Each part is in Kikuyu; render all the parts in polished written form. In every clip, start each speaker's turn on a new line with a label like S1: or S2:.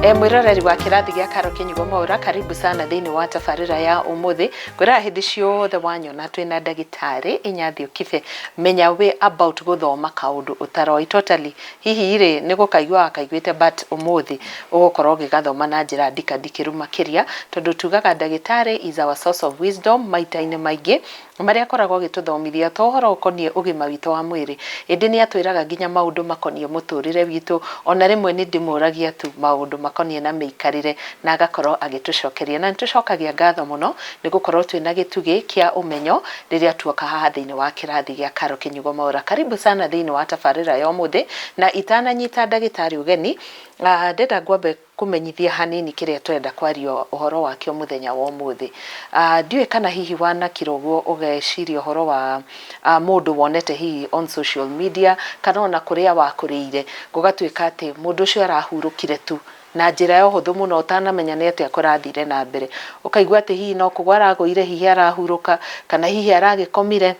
S1: E, mwiroreri wa kĩrathi gĩa Karo Kĩnyugo Mwaura, karibu sana thĩinĩ wa tabarĩra ya ũmũthĩ. Ngwĩraga hĩndĩ ciothe wanyona twĩna ndagĩtarĩ Inyathiũ Kibe, menya wĩ about gũthoma kaũndũ ũtaroĩ totally. Hihi rĩ nĩ gũkaigua wakaiguĩte, but ũmũthĩ ũgũkorwo ũgĩgathoma na njĩra ndikandikĩru makĩria, tondũ tugaga ndagĩtarĩ is our source of wisdom maita-inĩ maingĩ marĩa akoragwo agĩtũthomithia to ũhoro ũkoniĩ ũgima witũ wa mwĩrĩ, ĩndĩ nĩ atwĩraga nginya maũndũ makoniĩ mũtũrĩre witũ. Ona rĩmwe nĩ ndĩmũragia tu maũndũ makoniĩ na mĩikarĩre na agakorwo agĩtũcokeria, na nĩ tũcokagia ngatho mũno nĩ gũkorwo twĩna gĩtugĩ kĩa ũmenyo rĩrĩa tuoka haha thĩinĩ wa kĩrathi gĩa Karo Kĩnyugo Mwaura. Karibu sana thĩinĩ wa tabarĩra ya ũmũthĩ, na itananyita ndagĩtarĩ ũgeni, ndĩrenda ngwambe kũmenyithia hanini kĩrĩa tũrenda kwaria ũhoro wakĩo mũthenya wa ũmũthĩ. Ndiũĩ kana hihi wanakira ũguo ũgeciria ũhoro wa mũndũ wonete hihi on social media kana ona kũrĩa wakũrĩire, gũgatuĩka atĩ mũndũ ũcio arahurũkire tu na njĩra ya ũhũthũ mũno ũtanamenya nĩ atĩa kũrathire na mbere. Ũkaigua atĩ hihi no kũgwa aragũire, hihi arahurũka, kana hihi aragĩkomire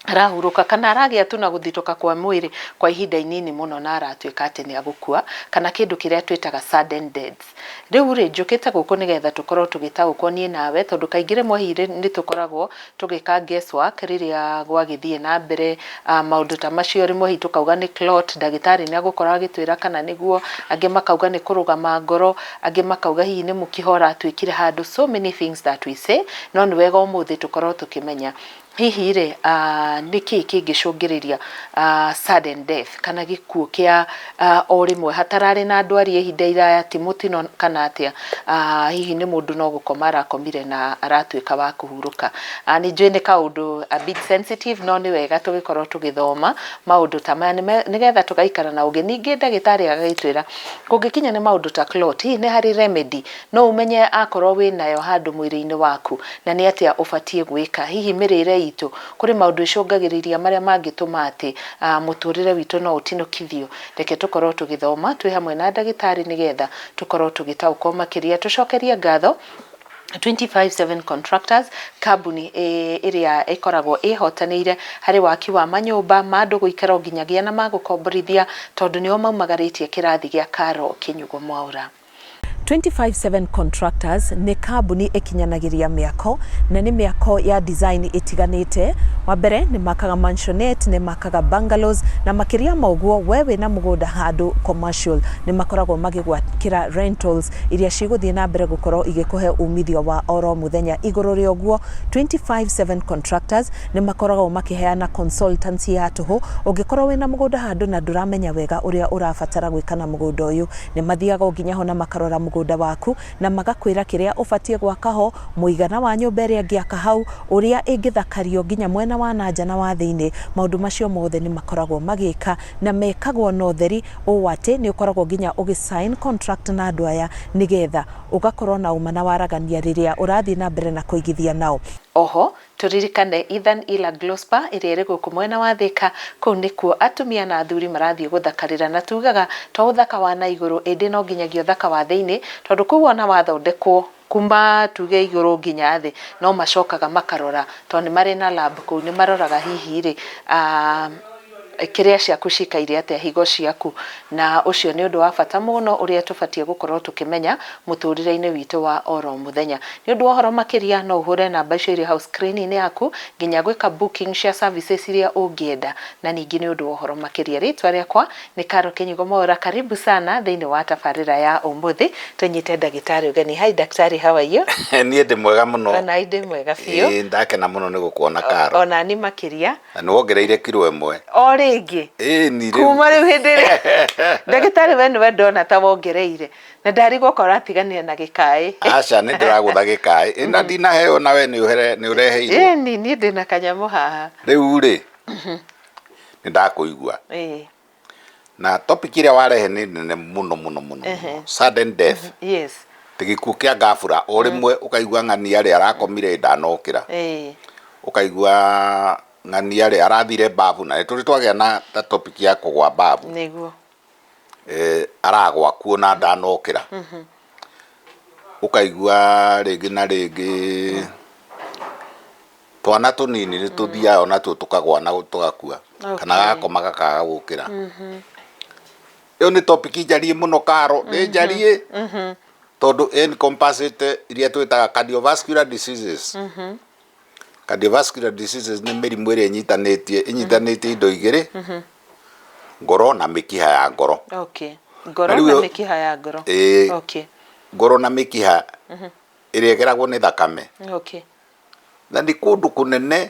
S1: arahurũka, kana aragĩa tu na gũthitũka kwa mwĩrĩ kwa ihinda inini mũno na aratuĩka atĩ nĩ agũkua, kana kĩndũ kĩrĩa twĩtaga sudden deaths. Rĩu rĩ, njũkĩte gũkũ nĩgetha tũkorwo tũgĩtaũkwo niĩ nawe, tondũ kaingĩ rĩmwe hihi nĩ tũkoragwo tũgĩka guesswork rĩrĩa gwagĩthiĩ na mbere maũndũ ta macio. Rĩmwe hihi tũkauga nĩ clot, ndagĩtarĩ nĩ agũkorwo agĩtwĩra kana nĩguo, angĩ makauga nĩ kũrũgama ngoro, angĩ makauga hihi nĩ mũkiha ũratuĩkire handũ, so many things that we say. No nĩ wega ũmũthĩ tũkorwo tũkĩmenya hihi rĩ, nĩkĩ kĩngĩcũngĩrĩria sudden death kana gĩkuũ kĩa o rĩmwe hatararĩ na ndwari ya ihinda iraya, ti mũtino kana atĩa, hihi nĩ mũndũ no gũkoma arakomire na aratuĩka wa kũhurũka. Nĩ njũĩ nĩ kaũndũ a bit sensitive, no nĩ wega tũgĩkorwo tũgĩthoma maũndũ ta maya nĩgetha tũgaikara na ũgĩ. Ningĩ ndagĩtarĩ agagĩtwĩra kũngĩkinya nĩ maũndũ ta clot, hihi nĩ harĩ remedy no ũmenye akorwo wĩnayo handũ mwĩrĩ-inĩ waku, na nĩ atĩa ũbatiĩ gwĩka. Hihi mĩrĩre itũ kũrĩ maũndũ ĩcũngagĩrĩria marĩa mangĩtũma atĩ mũtũrĩre witũ no ũtinũkithio. Reke tũkorwo tũgĩthoma twĩ hamwe na ndagĩtarĩ nĩgetha tũkorwo tũgĩtaũkwo makĩria. Tũcokerie ngatho 257 Contractors, kambuni ĩrĩa ĩkoragwo ĩhotanĩire harĩ waki wa manyũmba ma andũ gũikara nginyagia na ma gũkomborithia, tondũ nĩo maumagarĩtie kĩrathi gĩa Karo Kĩnyugo Mwaura.
S2: 257 Contractors nĩ kambuni ĩkinyanagĩria mĩako, na nĩ mĩako ya design ĩtiganĩte. Wa mbere nĩ makaga mansionette, nĩ makaga bungalows, na makĩria ma ũguo we wĩna mũgũnda handũ commercial, nĩ makoragwo magĩgwakĩra rentals iria cigũthiĩ na mbere gũkorwo igĩkũhe umithio wa oro mũthenya. Igũrũ rĩa ũguo, 257 Contractors nĩ makoragwo makĩheana consultancy ya tũhũ. Ũngĩkorwo wĩna mũgũnda handũ na ndũramenya wega ũrĩa ũrabatara gwĩka na mũgũnda ũyũ, nĩ mathiaga o nginya ho na makarora mũgũnda waku na magakwĩra kĩrĩa ũbatiĩ gwaka ho, mũigana wa nyũmba ĩrĩa ĩngĩaka hau, ũrĩa ĩngĩthakario nginya mwena wa na nja na wa thĩinĩ. Maũndũ macio mothe nĩ makoragwo magĩka na mekagwo na ũtheri ũũ atĩ nĩ ũkoragwo nginya ũgĩ sign contract na andũ aya, nĩgetha ũgakorwo na ũma na waragania rĩrĩa ũrathiĩ na mbere na kũigithia nao.
S1: Oho tũririkane Ethan Ila Glow Spa ĩrĩa ĩrĩ gũkũ mwena wa Thĩka. Kũu nĩkuo atumia na athuri marathiĩ gũthakarĩra, na tugaga to ũthaka wa na igũrũ, ĩndĩ no nginyagia ũthaka wa thĩinĩ, tondũ kũu ona wathondekwo kuma tuge igũrũ nginya thĩ, no macokaga makarora, tondũ nĩ marĩ na lab kũu, nĩ maroraga hihi rĩ, kĩrĩa ciaku cikaire atĩa, higo ciaku, na ũcio nĩ ũndũ wa bata mũno ũrĩa tũbatiĩ gũkorwo tũkĩmenya mũtũrĩre-inĩ witũ wa oro mũthenya. Nĩ ũndũ wa ũhoro makĩria, no ũhũre namba icio irĩ hau screen-inĩ yaku nginya gwĩka booking cia services iria ũngĩenda. Na ningĩ nĩ ũndũ wa ũhoro makĩria, rĩtwa rĩakwa nĩ Karo Kĩnyugo Mwaura. Karibu sana thĩinĩ wa tabarĩra ya ũmũthĩ. Tũnyite ndagĩtarĩ ũgeni. Hi daktari, how are you?
S3: Niĩ ndĩ mwega mũno.
S1: Ona ndĩ mwega biũ.
S3: Ĩĩ, ndakena mũno nĩ gũkuona, Karo.
S1: Ona ni makĩria.
S3: Na nĩ wongereire kiro 1.
S1: O rĩngĩ?
S3: Ĩĩ, ni rĩu.
S1: Kuma rĩu hĩndĩ ĩrĩa ndagĩtarĩ, we nĩwe ndona ta wongereire na ndarigwo korwo atiganire na gĩkaĩ.
S3: Aca, nĩ ndĩragũtha gĩkaĩ. Ĩ, na ndinaheo na we nĩ ũreheirwo.
S1: Ĩni, niĩ ndĩna kanyamũ haha.
S3: Rĩu rĩ, nĩ ndakũigua. Na topic ĩrĩa warehe nĩ nene mũno mũno mũno mũno. Sudden death. Ti gĩkuũ kĩa ngabura, o rĩmwe ũkaigua ng'ania rĩ arakomire ndanokĩra. Ũkaigua ng'ania rĩ arathire babu, na nĩ tũrĩ twagĩa na ta topic ya kũgwa babu. Aragwa kuo na ndanokĩra. Ũkaigua rĩngĩ na rĩngĩ twana tũnini nĩ tũthiaga onatuo tũkagwa na tũgakua, kana gakoma gakaga gũkĩra. Ĩyo nĩ topic njariĩ mũno Karo, nĩ njariĩ tondũ encompassĩte iria twĩtaga cardiovascular diseases. Cardiovascular diseases nĩ mĩrimũ ĩrĩa ĩnyitanĩtie ĩnyitanĩtie indo igĩrĩ, ngoro na mĩkiha ya ngoro.
S1: Okay. Ngoro
S3: Na rĩu
S1: na
S3: ĩyo-
S1: mĩkiha ya ngoro.
S3: Ĩĩ.
S1: Okay.
S3: Ngoro na mĩkiha ĩrĩa ĩgeragwo nĩ thakame.
S1: Okay.
S3: Na nĩ kũndũ kũnene.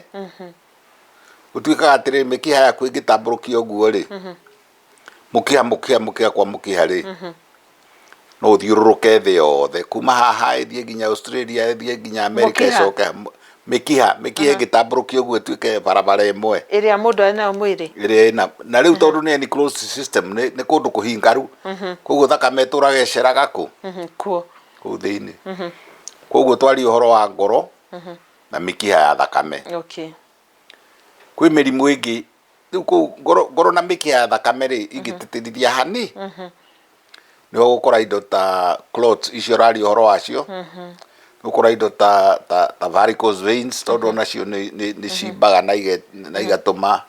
S3: Gũtuĩkaga atĩrĩrĩ, mĩkiha yaku ĩngĩtambũrũkio ũguo rĩ, mũkiha mũkiha mũkiha kwa mũkiha rĩ, no ũthiũrũrũke thĩ yothe kuma haha ĩthiĩ nginya Australia ĩthiĩ nginya America
S1: Mũkiha?
S3: ĩcoke mĩkiha mĩkiha ĩngĩtambũrũkio ũguo ĩtuĩke barabara ĩmwe
S1: Ĩrĩa mũndũ arĩ nayo mwĩrĩ.
S3: ĩrĩa ĩna na rĩu tondũ nĩ enclosed system nĩ nĩ kũndũ kũhingaru koguo thakame ĩtũraga ĩceraga kũ
S1: Kuo.
S3: kũu thĩinĩ koguo twaria ũhoro wa ngoro na mĩkiha ya thakame
S1: Okay.
S3: Kwĩ mĩrimũ ĩngĩ rĩu kũu ngoro, ngoro na mĩkiha ya thakame rĩ ingĩtĩtĩrithia hani nĩho ũgũkora indo ta clots icio ũraria ũhoro wacio ũgũkora indo ta, ta, ta varicose veins tondũ onacio nĩ, nĩ, nĩ cimbaga na, ige, na igatũma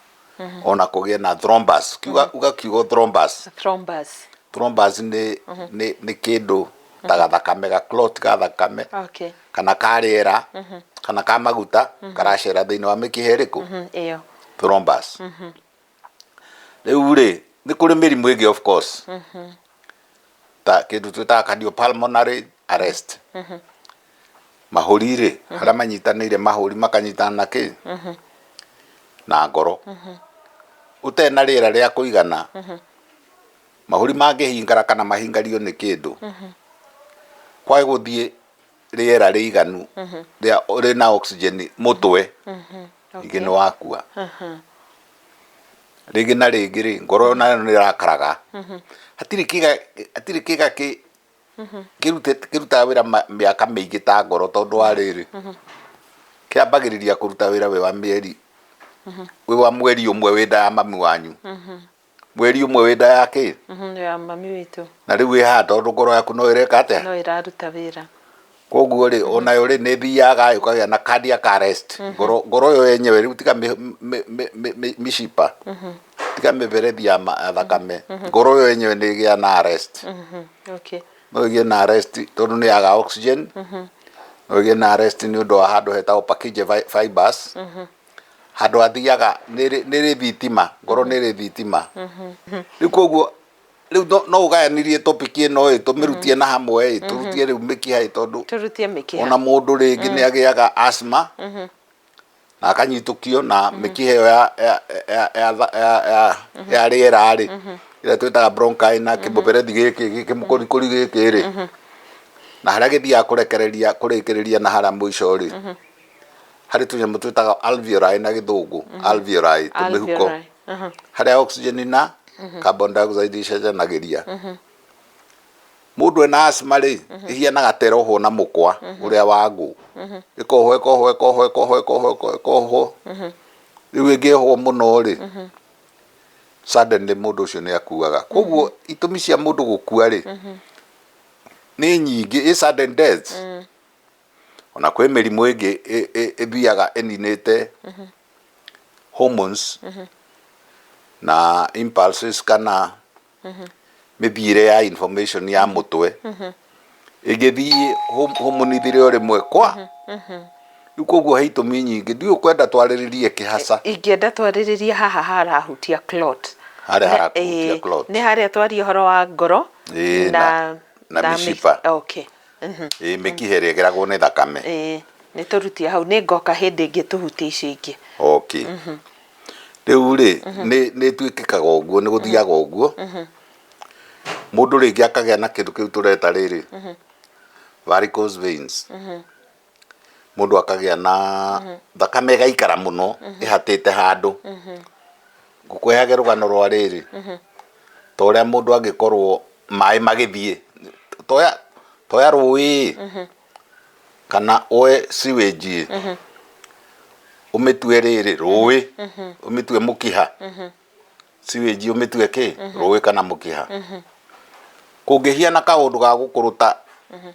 S3: ona kũgĩe na thrombus kiuga uga kiugo thrombus
S1: Thrombus.
S3: Thrombus nĩ nĩ nĩ kĩndũ ta gathakame ga clot ga thakame
S1: Okay.
S3: kana ka rĩera kana ka maguta karacera thĩinĩ wa mĩkiha ĩrĩkũ
S1: Ĩyo.
S3: thrombus. Rĩu rĩ nĩ kũrĩ mĩrimũ ĩngĩ of course ta kĩndũ twĩtaga cardiopulmonary arrest mahũri rĩ harĩa manyitanĩire mahũri makanyitana na kĩ na ngoro ũtarĩ na rĩera rĩa kũigana Mahũri mangĩhingara kana mahingario nĩ kĩndũ, kwage gũthiĩ rĩera rĩiganu rĩa rĩna oxygen mũtwe, rĩngĩ nĩ wakua. Rĩngĩ na rĩngĩ rĩ, ngoro nayo nĩ ĩrakaraga. Hatirĩ kĩga hatirĩ kĩga kĩ kĩrutaga wĩra mĩaka mĩingĩ ta ngoro tondũ wa rĩrĩ, kĩambagĩrĩria kũruta wĩra wĩ wa mĩeri, wĩ wa mweri ũmwe wĩ nda ya mami wanyu. Mweri ũmwe wĩ nda ya kĩ?
S1: Ya mami witũ.
S3: Na rĩu wĩ haha tondũ ngoro yaku no ĩreka atĩa?
S1: No ĩraruta wĩra.
S3: Koguo rĩ, onayo rĩ nĩ ĩthiaga ĩkagĩa na cardiac arrest. Ngoro ngoro ĩyo yenyewe rĩu tiga mĩcipa, tiga mĩberethi ya thakame, ngoro ĩyo yenyewe nĩ ĩgĩa na arrest.
S1: Okay.
S3: No ĩgĩe na arrest tondũ nĩ yaga oxygen, no ĩgĩe na arrest nĩ ũndũ wa handũ hetagwo Purkinje fibers. Handũ hathiaga nĩ rĩ thitima, ngoro nĩ rĩ thitima. Rĩu koguo rĩu no ũgayanirie topic ĩno ĩ tũmĩrutie na hamwe ĩ tũrutie rĩu mĩkiha ĩ tondũ
S1: tũrutie mĩkiha
S3: ona mũndũ rĩngĩ nĩ agĩaga asthma na akanyitũkio na mĩkiha ĩyo ya ya ya ya ya ya ya rĩera rĩ ĩrĩa twĩtaga bronchi na kĩmũberethi gĩkĩ kĩmũkorikori gĩkĩ rĩ na harĩa gĩthiaga kũrekereria kũrĩkĩrĩria na harĩa mũico rĩ harĩ tũnyamũ twĩtaga alveoli na gĩthũngũ alveoli tũmĩhuko
S1: Alveoli. Aha.
S3: harĩa oxygen na carbon dioxide icenjanagĩria mũndũ ena asthma rĩ ĩhianaga ta ĩrohwo na mũkwa ũrĩa wa ngũ ĩkohwo ĩkohwo ĩkohwo ĩkohwo ĩkohwo ĩkohwo ĩkohwo rĩu ĩngĩohwo mũno rĩ suddenly mũndũ ũcio nĩ akuaga koguo itũmi cia mũndũ gũkua rĩ nĩ nyingĩ ĩ sudden deaths Ona kwĩ mĩrimũ ĩngĩ ĩthiaga ĩninĩte hormones na impulses kana mĩthiĩre ya information ya mũtwe ĩngĩthiĩ hormone ithire o rĩmwe kwa rĩu koguo he itũmi nyingĩ ndiũĩ ũkwenda twarĩrĩrie kĩhaca
S1: Ingĩenda twarĩrĩrie haha harahutia clot.
S3: Harĩa harahutia clot.
S1: Nĩ harĩa twaria ũhoro wa ngoro
S3: Ĩĩ, na na mĩciba.
S1: Okay.
S3: Ĩĩ mĩkiha ĩrĩa ĩgeragwo nĩ thakame.
S1: Ĩĩ nĩ tũrutie hau nĩ ngoka hĩndĩ ĩngĩ tũhutie icio ingĩ.
S3: Okay. Rĩu rĩ nĩ nĩ ĩtuĩkĩkaga ũguo nĩ gũthiaga ũguo mũndũ rĩngĩ akagĩa na kĩndũ kĩu tũreta rĩrĩ varicose veins. Mũndũ akagĩa na thakame ĩgaikara mũno ĩhatĩte handũ. Ngũkũheage rũgano rwa rĩrĩ ta ũrĩa mũndũ angĩkorwo maĩ magĩthiĩ toya toya rũĩ kana oe sewage ũmĩtue rĩrĩ rũĩ ũmĩtue mũkiha sewage ũmĩtue kĩ rũĩ kana mũkiha kũngĩhiana kaũndũ ga gũkũrũta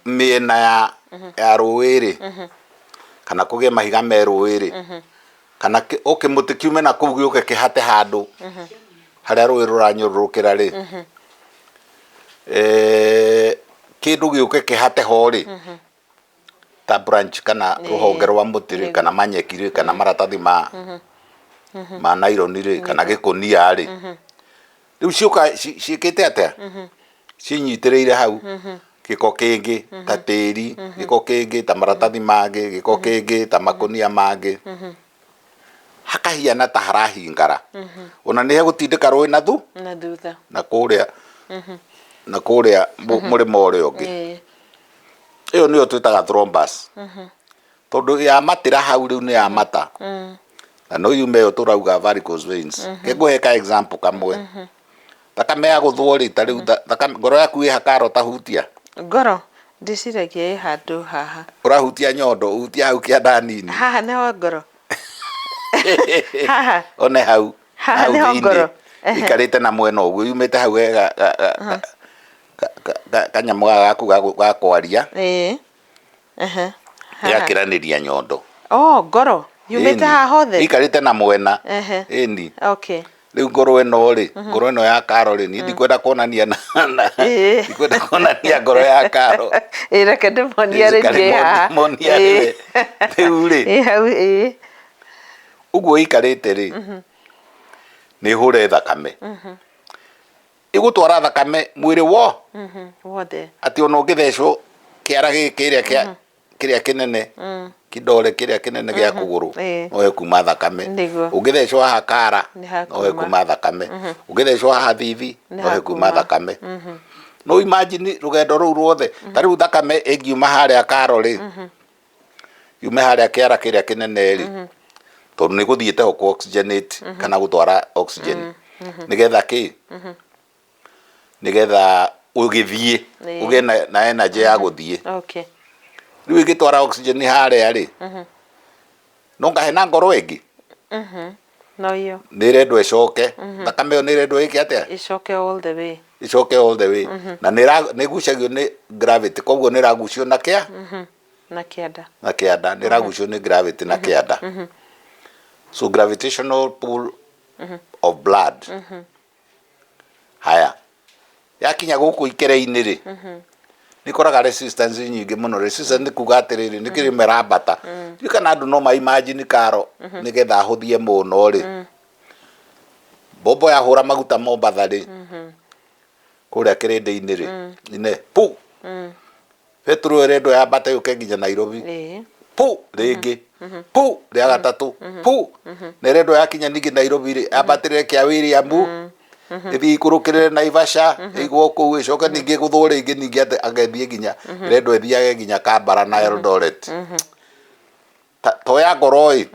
S3: mĩena ya ya rũĩ rĩ kana kũgĩe mahiga me rũĩ rĩ kana o kĩmũtĩ kiume na kũu gĩũke kĩhate handũ harĩa rũĩ rũranyũrũrũkĩra rĩ. Eh, kĩndũ gĩũke kĩhate ho rĩ, ta branch kana rũhonge rwa mũtĩ rĩ, kana manyeki rĩ, kana maratathi ma ma nylon rĩ, kana gĩkũnia rĩ, rĩu ciũka ciĩkĩte atĩa? Cinyitĩrĩire hau gĩko kĩngĩ ta tĩri, gĩko kĩngĩ ta maratathi mangĩ, gĩko kĩngĩ ta makũnia mangĩ, hakahiana ta harahingara. Ona nĩ hegũtindĩka rũĩ na thu
S1: na thutha.
S3: Na kũrĩa na kũrĩa mũrĩmo ũrĩa ũngĩ. Ĩyo nĩyo twĩtaga thrombus. Tondũ yamatĩra hau rĩu nĩ yamata. Na no yume ĩyo tũrauga varicose veins. Reke ngũhe ka example kamwe. Thakame ya gũthwo rĩ, ta rĩu thakame, ngoro yaku ĩ ha karo ta hutia.
S1: Ngoro ndĩciragia ĩ handũ haha.
S3: Ũrahutia nyondo, hutia hau kĩanda nini.
S1: Haha nĩho ngoro? Haha?
S3: One hau.
S1: Haha
S3: Hau
S1: nĩho
S3: thĩinĩ.
S1: ngoro?
S3: Ĩikarĩte na mwena ũguo, yumĩte hau he kanyamũ gaka gaku ga kwaria.
S1: Ĩĩ. Ehe.
S3: Haha. Ĩgakĩranĩria nyondo.
S1: Oh, ngoro yumĩte
S3: Ĩni.
S1: haha hothe?
S3: Ĩikarĩte na mwena.
S1: Ehe.
S3: Ĩni.
S1: Okay.
S3: Rĩu ngoro ĩno rĩ, ngoro ĩno ya karo rĩ, niĩ ndikwenda kuonania na, na ndikwenda kuonania ngoro ya karo.
S1: Ĩĩ reke ndĩmonie rĩngĩ haha.
S3: Monia rĩ, rĩu rĩ.
S1: Ĩ hau ĩĩ.
S3: Ũguo ĩikarĩte rĩ, nĩ ĩhũre thakame. Ĩgũtwara thakame mwĩrĩ wo.
S1: Wothe.
S3: Atĩ ona ũngĩthecwo kĩara gĩkĩ kĩrĩa kĩa kĩrĩa kĩnene kĩndore kĩrĩa kĩnene gĩa kũgũrũ no hekuma thakame. Ũngĩthecwo haha kara no hekuma thakame. Ũngĩthecwo haha thithi no hekuma thakame. No imagine rũgendo rũu ruothe, ta rĩu thakame ĩngiuma harĩa karo rĩ, yume harĩa kĩara kĩrĩa kĩnene rĩ, tondũ nĩ gũthiĩte ho kũ oxygenate kana gũtwara oxygen nĩgetha kĩ, nĩgetha ũgĩthiĩ ũgĩe na energy ya gũthiĩ. Rĩu ĩngĩtwara oxygen harĩa rĩ, no ngahe na ngoro ĩngĩ
S1: No iyo
S3: nĩ ĩrendwo ĩcoke, thakame ĩyo nĩ ĩrendwo ĩke atĩa?
S1: Ĩcoke all the way.
S3: Ĩcoke all the way. Na nĩ ĩgucagio nĩ gravity, koguo nĩ ĩragucio na kĩa?
S1: Na kĩanda.
S3: Na kĩanda, nĩ ĩragucio nĩ gravity na kĩanda. So gravitational pull of blood. Haya, yakinya gũkũ ikere-inĩ rĩ, nĩ ĩkoraga resistance nyingĩ mũno. Resistance nĩ kuga atĩrĩrĩ, nĩ kĩrĩma ĩrambata. Ndiũĩ kana andũ no ma imagine karo nĩgetha ahũthie mũno rĩ, mbombo yahũra maguta Mombatha rĩ, kũrĩa kĩrĩndĩ-inĩ rĩ, ine pu betũrũ ĩrendwo yambate yũke nginya Nairobi. Pu rĩngĩ, pu rĩa gatatũ, pu na ĩrendwo yakinya ningĩ Nairobi rĩ, yambatĩrĩre kĩa William, ĩthiĩ ikũrũkĩrĩre Naivasha, ĩigwo kũu, ĩcoke ningĩ ĩgũthwo rĩngĩ, ningĩ atĩ agethiĩ nginya, ĩrendwo ĩthiage nginya Kambara na Eldoret. Toya ngoro ĩ,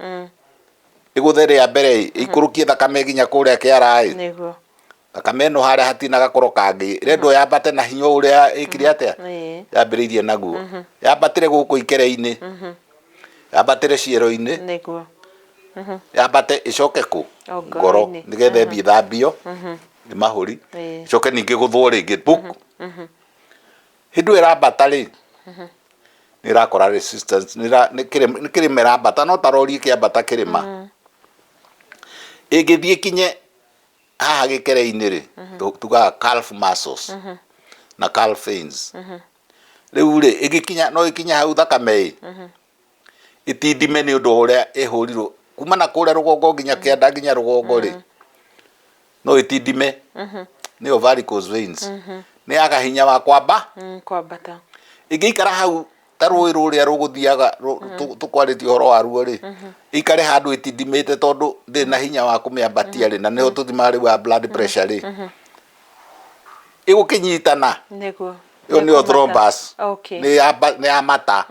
S3: ĩgũthe rĩa mbere ĩ, ĩikũrũkie thakame nginya kũrĩa kĩara ĩ.
S1: Nĩguo.
S3: Thakame ĩno harĩa hatirĩ na gakoro kangĩ, ĩrendwo yambate na hinya ũrĩa ĩkire atĩa? Yambĩrĩirie naguo. Yambatĩre gũkũ ikere-inĩ, yambatĩre ciero-inĩ,
S1: Nĩguo.
S3: Yambate ĩcoke kũ?
S1: O
S3: Ngoro,
S1: ngoro-inĩ.
S3: nĩgetha ĩthiĩ ĩthambio nĩ mahũri, ĩcoke ningĩ ĩgũthwo rĩngĩ book. Hĩndĩ ĩyo ĩrambata rĩ, nĩ ĩrakora resistance, nĩ kĩrĩma ĩrambata, no ta rori ĩkĩambata kĩrĩma. Ĩngĩthiĩ ĩkinye haha gĩkere-inĩ rĩ, tugaga calf muscles na calf veins. Rĩu rĩ, ĩgĩkinya, no ĩkinye hau thakame ĩ, ĩtindime nĩ ũndũ wa ũrĩa ĩhũrirwo kuma na kũrĩa rũgongo nginya kĩanda nginya rũgongo rĩ, no ĩtindime, nĩyo varicose veins. Nĩ yaga hinya wa kwamba
S1: Kwambata.
S3: Ĩngĩikara hau ta rũĩ rũrĩa rũgũthiaga tũkwarĩtie ũhoro waruo rĩ, ĩikare handũ ĩtindimĩte tondũ ndĩrĩ na hinya wa kũmĩambatia rĩ, na nĩho tũthimaga rĩu wa blood pressure rĩ, ĩgũkĩnyitana.
S1: Nĩguo.
S3: Ĩyo nĩyo thrombus.
S1: Okay.
S3: Nĩ ya mata.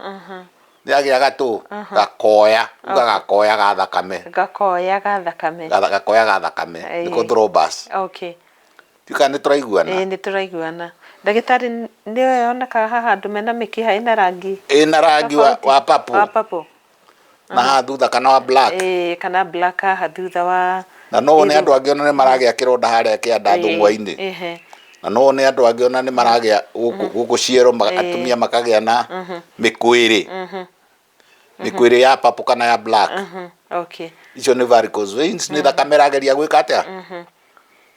S3: Nĩ yagĩa gatũ gakoya, uga gakoya ga thakame.
S1: Gakoya ga thakame.
S3: Gakoya ga thakame nĩko thrombus.
S1: Okay.
S3: Ndiũĩ kana nĩ tũraiguana.
S1: Ĩĩ nĩ tũraiguana. Ndagĩtarĩ nĩyo yonekaga haha andũ mena mĩkiha ĩna rangi.
S3: Ĩna rangi wa purple.
S1: Wa purple.
S3: Na haha thutha kana wa black.
S1: Ĩĩ kana black haha thutha wa.
S3: Na no wone andũ angĩ ona nĩ maragĩa kĩronda harĩa kĩanda thũng'wa-inĩ. Na no wone andũ angĩ ona nĩ maragĩa gũkũ gũkũ ciero atumia makagĩa na mĩkwĩrĩ. Mĩkwĩrĩ ya purple kana ya black.
S1: Okay.
S3: Icio nĩ varicose veins, nĩ thakame ĩrageria gwĩka atĩa?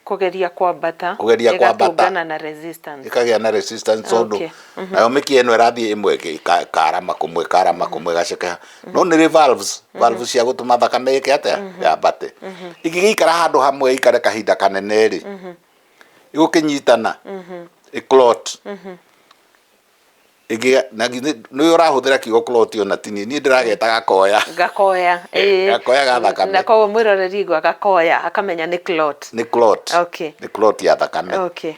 S1: Kũgeria kwambata.
S3: Kũgeria kwambata.
S1: Ĩgatũngana na resistance.
S3: Ĩkagĩa na resistance tondũ nayo mĩkiha ĩno ĩrathiĩ ĩmwe ĩkarama kũmwe, ĩkarama kũmwe, ĩgacekeha. No nĩ rĩ valves, valves cia gũtũma thakame ĩke atĩa? Yambate. Ĩngĩgĩikara handũ hamwe ĩikare kahinda kanene rĩ, ĩgũkĩnyitana, ĩ clot. Ĩngĩ na githĩ nĩwe ũrahũthĩra kiugo clot ona ti niĩ, niĩ ndĩrageta gakoya.
S1: Gakoya, ĩĩ.
S3: Gakoya ga thakame.
S1: Na koguo mwĩroreri aigua gakoya akamenya nĩ clot.
S3: Nĩ clot.
S1: Okay.
S3: Nĩ clot ya thakame.
S1: Okay.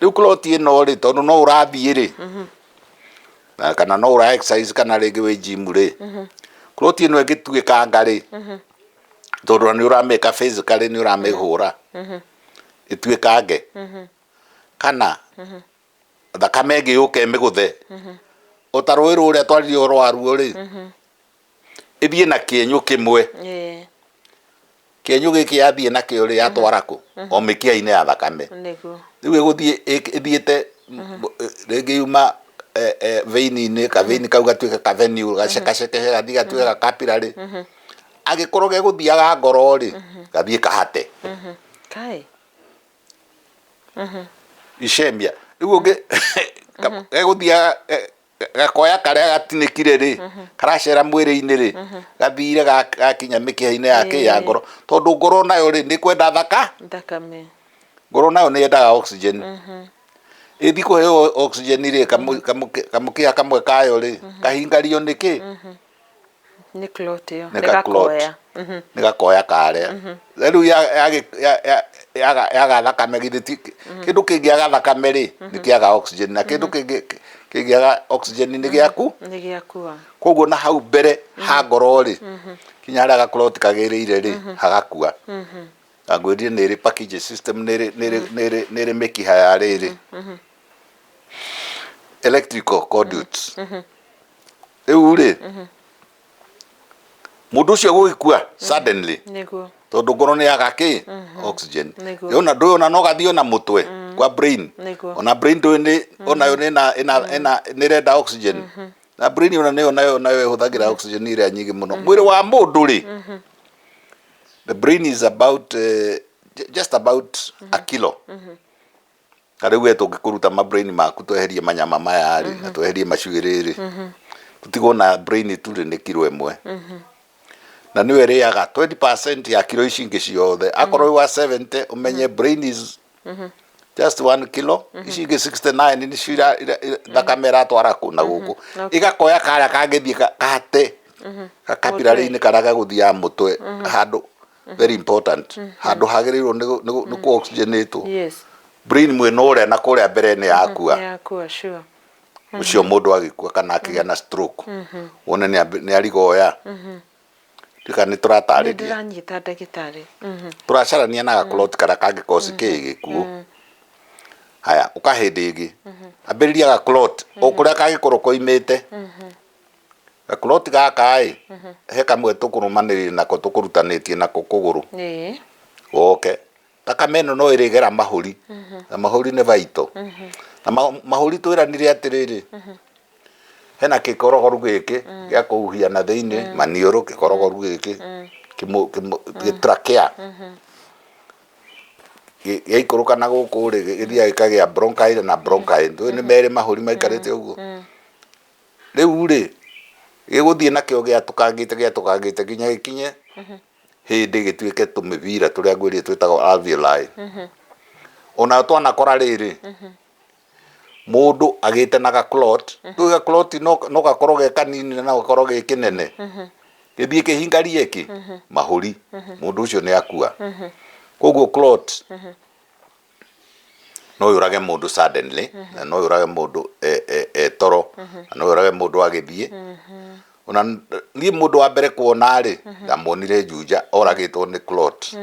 S3: Rĩu clot ĩno rĩ, tondũ no ũrathiĩ rĩ, na kana no ũra exercise kana rĩngĩ wĩ gym rĩ, clot ĩno ĩngĩtuĩkanga rĩ, tondũ nĩ ũramĩka physically nĩ ũramĩhũra, ĩtuĩkange, kana thakame ĩngĩ yũke ĩmĩgũthe o ta rũĩ rũrĩa twaririe ũhoro waruo rĩ, ĩthiĩ na kĩenyũ kĩmwe. Kĩenyũ gĩkĩ yathiĩ nakĩo rĩ, yatwara kũ? O mĩkiha-inĩ ya thakame. Rĩu ĩgũthiĩ ĩthiĩte rĩngĩ yuma vein-inĩ, ka vein kau gatuĩke ka venule, gacekacekehe gathiĩ gatuĩke ga capillary. Angĩkorwo gegũthiaga ngoro rĩ, gathiĩ kahate.
S1: Kai.
S3: Ischemia. Rĩu ũngĩ gegũthiaga gakoya karĩa gatinĩkire rĩ, karacera mwĩrĩ-inĩ rĩ, gathire gakinya mĩkiha-inĩ ya kĩ ya ngoro. Tondũ ngoro nayo rĩ, nĩ kwenda thaka?
S1: Thakame.
S3: Ngoro nayo nĩ yendaga oxygen. Ĩthiĩ kũheo oxygen rĩ, kamũkiha kamwe kayo rĩ, kahingario nĩ kĩ?
S1: Nĩ clot ĩyo.
S3: Nĩ ga clot.
S1: Gakoya.
S3: Nĩ gakoya karĩa. Rĩu yaga thakame githĩ ti kĩndũ kĩngĩaga thakame rĩ, nĩ kĩaga oxygen na kĩndũ kĩngĩaga oxygen nĩ gĩaku.
S1: Nĩ gĩakua.
S3: Koguo na hau mbere ha ngoro rĩ, kinya harĩa ga clot kagĩrĩire rĩ, hagakua. Na ngwĩrire nĩ ĩrĩ package system, nĩ ĩrĩ mĩkiha ya rĩrĩ. Electrical conduits. Rĩu rĩ, mũndũ ũcio gũgĩkua suddenly
S1: Nĩguo.
S3: Tondũ ngoro nĩ yaga kĩ oxygen.
S1: Nĩguo.
S3: Ona ndũĩ ona no gathiĩ ona mũtwe kwa brain.
S1: Nĩguo.
S3: Ona brain ndũĩ nĩ onayo nĩ ĩna ĩna ĩna nĩ ĩrenda oxygen. Na brain ona nĩyo nayo ĩhũthagĩra oxygen ĩrĩa nyingĩ mũno. Mwĩrĩ wa mũndũ rĩ, the brain is about just about a kilo. Ta rĩu we tũngĩkũruta ma brain maku tweherie manyama maya rĩ, na tweherie macuĩrĩ rĩ, tũtigwo na brain tu rĩ nĩ kiro ĩmwe. Na nĩyo ĩrĩaga 20% ya kiro ici ingĩ ciothe. Akorwo wĩ wa 70 ũmenye brain is just 1 kilo, ici ingĩ 69 nĩcio thakame ĩratwara kũ na gũkũ. Ĩgakoya karĩa kangĩthiĩ kahate gakapirarĩ-inĩ karĩa gegũthiaga mũtwe handũ very important, handũ hagĩrĩirwo nĩ kũ oxygenatwo. Brain mwena ũrĩa na kũrĩa mbere nĩ yakua.
S1: Nĩ yakua, sure.
S3: Ũcio mũndũ agĩkua kana akĩgĩa na stroke, wone nĩ arigoya. Ndika nĩ tũratarĩria.
S1: Nĩ ndĩranyita ndagĩtarĩ.
S3: Tũracarania na ga clot karĩa kangĩ cause kĩ gĩkuũ. Haya, ũka hĩndĩ ĩngĩ. Ambĩrĩria ga clot o kũrĩa kangĩkorwo koimĩte. Ga clot gaka ĩ, he kamwe tũkũrũmanĩrĩire nako tũkũrutanĩtie nako kũgũrũ. Woke. Thakame ĩno no ĩrĩgera mahũri, na mahũri nĩ vital. Na mahũri twĩranire atĩrĩrĩ, hena kĩkorogoru gĩkĩ gĩa kũhuhia na thĩinĩ, maniũrũ kĩkorogoru gĩkĩ, gĩ trachea. Gĩaikũrũka na gũkũ rĩ, gĩthiaga gĩkagĩa bronchi na bronchi. Ndũĩ nĩ merĩ mahũri maikarĩte ũguo. Rĩu rĩ, gĩgũthiĩ nakĩo gĩatũkangĩte gĩatũkangĩte nginya gĩkinye hĩndĩ gĩtuĩke tũmĩbira tũrĩa ngwĩrire twĩtagwo alveoli. Ona twanakora rĩrĩ, mũndũ agĩte na ga clot, rĩu ga clot no gakorwo ge kanini na no gakorwo ge kĩnene, gĩthiĩ kĩhingarie kĩ mahũri, mũndũ ũcio nĩ akua. Koguo clot no yũrage mũndũ suddenly, na no yũrage mũndũ e toro, na no yũrage mũndũ agĩthiĩ. Ona niĩ mũndũ wa mbere kuona rĩ, ndamuonire Juja oragĩtwo nĩ clot.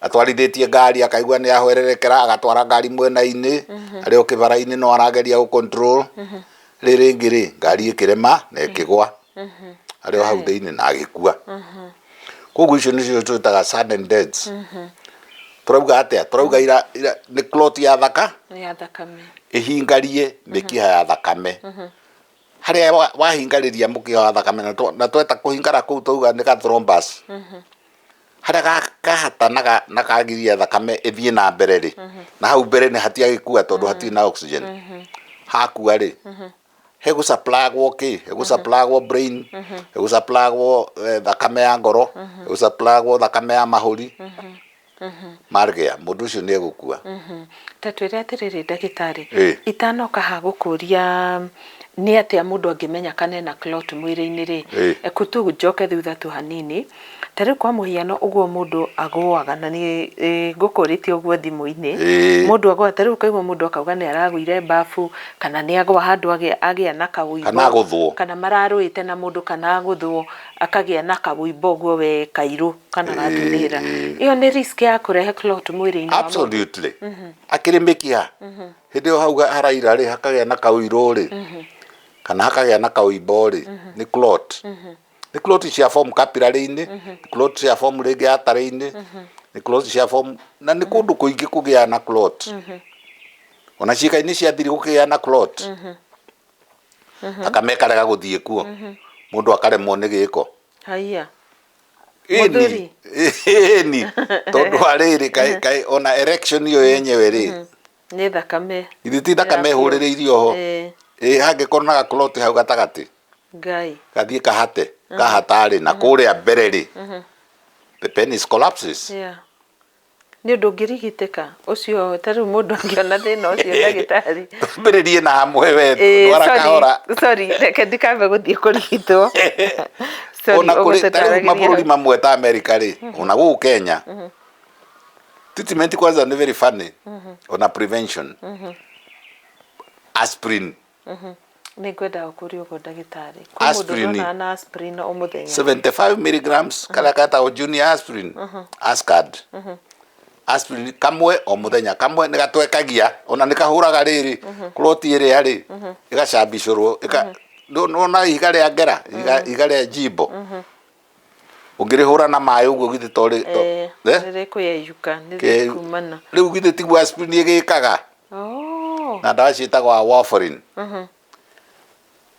S3: Atwarithĩtie ngari akaigua nĩ ahwererekera, agatwara ngari mwena-inĩ, arĩ o kĩbara-inĩ no arageria gũ control. Rĩrĩ rĩngĩ rĩ, ngari ĩkĩrema na ĩkĩgwa arĩ o hau thĩinĩ na agĩkua. Koguo icio nĩcio twĩtaga sudden deaths. Tũrauga atĩa? Tũrauga ira, ira, nĩ clot ya thaka
S1: Ya thakame.
S3: Ĩhingarie mĩkiha ya thakame. Harĩa wahingarĩria mũkiha wa thakame na tweta kũhingara kũu twauga nĩ ga thrombus. Harĩa kahata na kagiria thakame ĩthiĩ na mbere rĩ, na hau mbere nĩ hatiagĩkua tondũ hatirĩ na oxygen. Hakua rĩ, hegũ supply-agwo kĩ? Hegũ supply-agwo brain, hegũ supply-agwo thakame ya ngoro, hegũ supply-agwo thakame ya mahũri. Margĩa, mũndũ ũcio nĩ egũkua.
S1: Ta twĩre atĩrĩrĩ ndagĩtarĩ, itanoka ha gũkũria nĩ atĩa mũndũ angĩmenya kana ena clot mwĩrĩ-inĩ rĩ, eku tu njoke thutha tu hanini, ta rĩu kwa mũhiano ũguo mũndũ agũaga, na nĩ ngũkũrĩtie ũguo thimũ-inĩ, mũndũ agũaga, ta rĩu ũkaigua mũndũ akauga nĩ aragũire mbabu, kana nĩ agũa handũ agĩa na kaũimbo,
S3: Kana agũthwo.
S1: Kana mararũĩte na mũndũ kana agũthwo akagĩa na kaũimbo ũguo we kairũ. Kana gatunĩhĩra. Ĩyo nĩ risk ya kũrehe clot mwĩrĩ-inĩ
S3: wa mũndũ. Absolutely. Akĩrĩ mĩkiha. Hĩndĩ ĩyo hau haraira rĩ, hakagĩa na kaũirũ rĩ, kana hakagĩa na kaũimbo rĩ, nĩ clot. Nĩ clot cia form capillary-inĩ, nĩ clot cia form rĩngĩ artery-inĩ, nĩ clot cia form, na nĩ kũndũ kũingĩ kũgĩaga na clot. Ona ciĩga-inĩ cia thiri gũkĩgĩa na clot. Thakame ĩkarega gũthiĩ kuo. Mũndũ akaremwo nĩ gĩko.
S1: Haiya.
S3: Ĩni, ĩni tondũ wa rĩrĩ kaĩ kaĩ ona erection ĩyo yenyewe rĩ.
S1: Nĩ thakame.
S3: Githĩ ti thakame ĩhũrĩrĩirio ho? Ĩ hangĩkorwo na ga clot hau gatagatĩ.
S1: Ngai.
S3: Gathiĩ kahate, kahata rĩ na kũrĩa mbere rĩ, the penis collapses.
S1: Yeah. Nĩ ũndũ ũngĩrigitĩka ũcio ta rĩu mũndũ angĩona thĩna ũcio ndagĩtarĩ.
S3: Twambĩrĩrie na hamwe we ndwara kahora.
S1: Sorry, reke ndikambe gũthiĩ kũrigitwo.
S3: Sorry, ona kũrĩ ta rĩu mabũrũri mamwe ta America rĩ, ona gũkũ Kenya, treatment kwanza nĩ very funny, ona prevention. Aspirin.
S1: Nĩ ngwenda gũkũria ũguo ndagĩtarĩ. Kwĩ mũndũ
S3: Aspirin.
S1: ũronaga na aspirin o mũthenya.
S3: 75 milligrams karĩa getagwo junior aspirin, Ascard. Aspirin kamwe o mũthenya, kamwe nĩ gatwekagia ona nĩ kahũraga rĩrĩ clot ĩrĩa rĩ ĩgacambicũrwo ĩka nĩwona ihiga rĩa ngera, ihiga rĩa jimbo ũngĩrĩhũra na maĩ ũguo githĩ to rĩ
S1: eh? Nĩ rĩkũyeyuka, nĩ rĩkumana.
S3: Rĩu githĩ tiguo aspirin ĩgĩkaga?
S1: Oh.
S3: Na ndawa ciĩtagwo warfarin.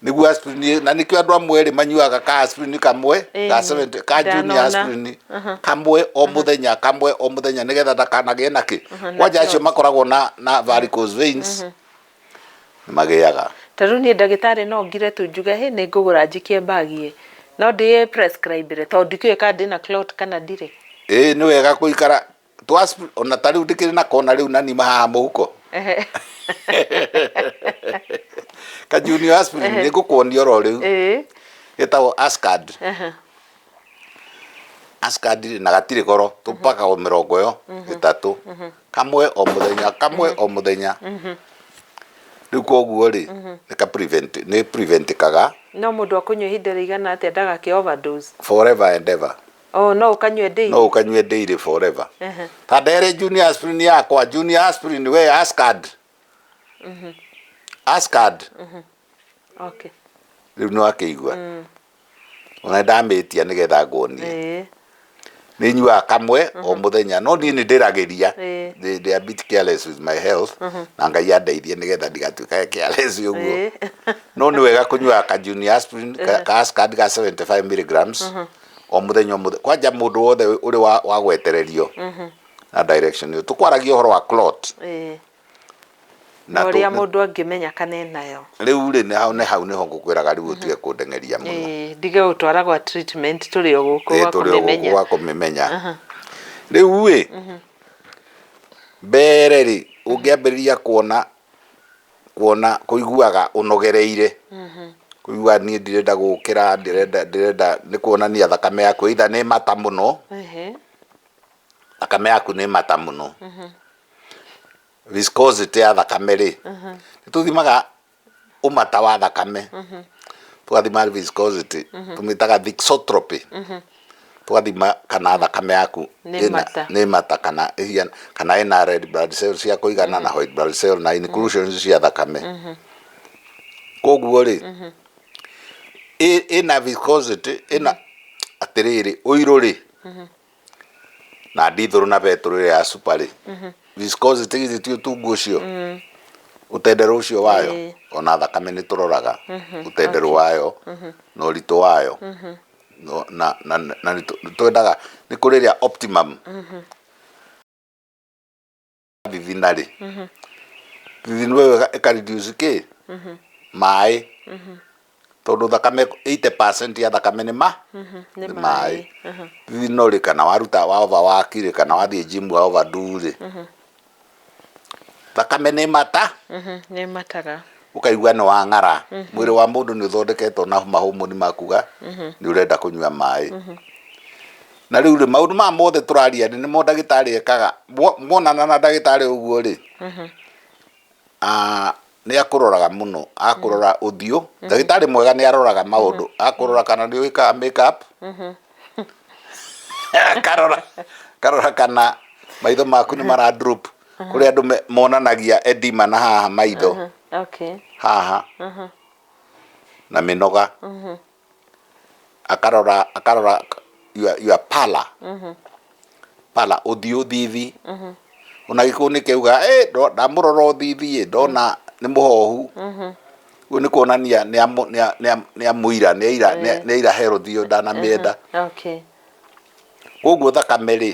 S3: Nĩguo aspirin, na nĩkĩo andũ amwe rĩ manyuaga ka aspirin kamwe ka 70 ka junior aspirin kamwe o mũthenya, kamwe o mũthenya, nĩgetha ndakanagĩe na kĩ. Kwanja acio makoragwo na varicose veins nĩ magĩaga.
S1: Ta rĩu niĩ ndagĩtarĩ no ngire tu njuge hĩ nĩ ngũgũra njikie mbagi ĩ, no ndĩ prescribe re tondũ ndikĩũĩ kana ndĩna clot kana ndirĩ.
S3: Ĩĩ nĩ wega gũikara ona ta rĩu ndĩkĩrĩ na kona rĩu na nima haha mũhuko. Ka junior aspirin nĩ ngũkuonia oro rĩu. Getagwo Ascard. Ascard rĩ na gatirĩ goro, tũpakagwo mĩrongo ĩyo ĩtatũ. Kamwe o mũthenya, kamwe o mũthenya. Rĩu koguo rĩ, nĩ ka prevent, nĩ prevent-ĩkaga.
S1: No mũndũ akũnyua ihinda rĩigana atĩa ndagakĩ overdose?
S3: Forever and ever.
S1: Oh, no ũkanyue daily?
S3: No ũkanyue daily forever. Ta ndere junior aspirin yakwa, junior aspirin we Ascard. Ascard.
S1: Okay.
S3: Rĩu nĩ wakĩigua. Ona ndamĩtia nĩgetha nguonie. Nĩ nyuaga kamwe o mũthenya, no niĩ nĩ ndĩragĩria. Ndĩ a bit careless with my health, na Ngai andeithie nĩgetha ndigatuĩkage careless ũguo. No nĩ wega kũnyuaga ka junior aspirin, ka Ascard ka 75 milligrams o mũthenya o mũthenya. Kwanja mũndũ wothe ũrĩ wa gwetererio na direction ĩyo. Tũkwaragia ũhoro wa clot.
S1: Na ũrĩa mũndũ angĩmenya kana enayo.
S3: Rĩu rĩ, nĩ hau nĩ hau nĩho ngũkwĩraga rĩu ũtige kũndeng'eria mũno.
S1: Ĩĩ, ndige gũtwara gwa treatment tũrĩ o gũkũ gwa
S3: tũrĩ o gũkũ
S1: kũmĩmenya.
S3: gwa kũmĩmenya. Rĩu ĩ, mbere rĩ, ũngĩambĩrĩria kuona kuona kũiguaga ũnogereire, kũigua niĩ ndirenda gũkĩra, ndĩrenda ndĩrenda, nĩ kuonania thakame yaku either nĩ mata mũno, thakame yaku nĩ mata mũno. Viscosity ya thakame rĩ, nĩ tũthimaga ũmata wa thakame, tũgathima viscosity, tũmĩtaga thixotropy, tũgathima kana thakame yaku
S1: Nĩ mata.
S3: Nĩ mata kana ĩhiana kana ĩna red blood cells cia kũigana na white blood cell na inclusions cia thakame. Koguo rĩ, ĩna viscosity ĩna atĩrĩrĩ, ũirũ rĩ, na ndithũrũ na betũrũ ĩrĩa ya cuba rĩ, viscosity githĩ ti ũtungu ũcio, ũtenderũ ũcio wayo, ona thakame nĩ tũroraga ũtenderũ wayo na ũritũ wayo. No, na na na nĩ twendaga nĩ kũrĩ ĩrĩa optimum thithina rĩ, thithino ĩyo ĩka reduce kĩ maĩ, tondũ thakame 80% ya thakame nĩ ma
S1: nĩ
S3: nĩ
S1: maĩ.
S3: Maĩ. Thithino rĩ, kana waruta wa overwork rĩ, kana wathiĩ gym wa overdo rĩ, thakame nĩ mata.
S1: Nĩ mataga.
S3: Ũkaigua nĩ wang'ara. Mwĩrĩ wa mũndũ nĩ ũthondeketwo na mahũmoni ma kuga nĩ ũrenda kũnyua maĩ. Na rĩu rĩ, maũndũ maya mothe tũraria rĩ, nĩmo ndagĩtarĩ ekaga. Mwonana na ndagĩtarĩ ũguo rĩ, ah, nĩ akũroraga mũno, akũrora ũthiũ. Ndagĩtarĩ mwega nĩ aroraga maũndũ, akũrora kana nĩ wĩkaga make up, akarora akarora kana maitho maku nĩ mara droop. Kũrĩ andũ monanagia edema na haha maitho haha na mĩnoga. Akarora akarora your pallor, pallor, ũthiũ, thithi. Ona Gĩkũyũ nĩ kĩauga, "Eh, ndamũrora ũthithi ĩ, ndona nĩ mũhohu." Ũguo nĩ kuonania nĩ amũira, nĩ aira, nĩ aira health ĩyo ndanamĩenda. Koguo thakame rĩ,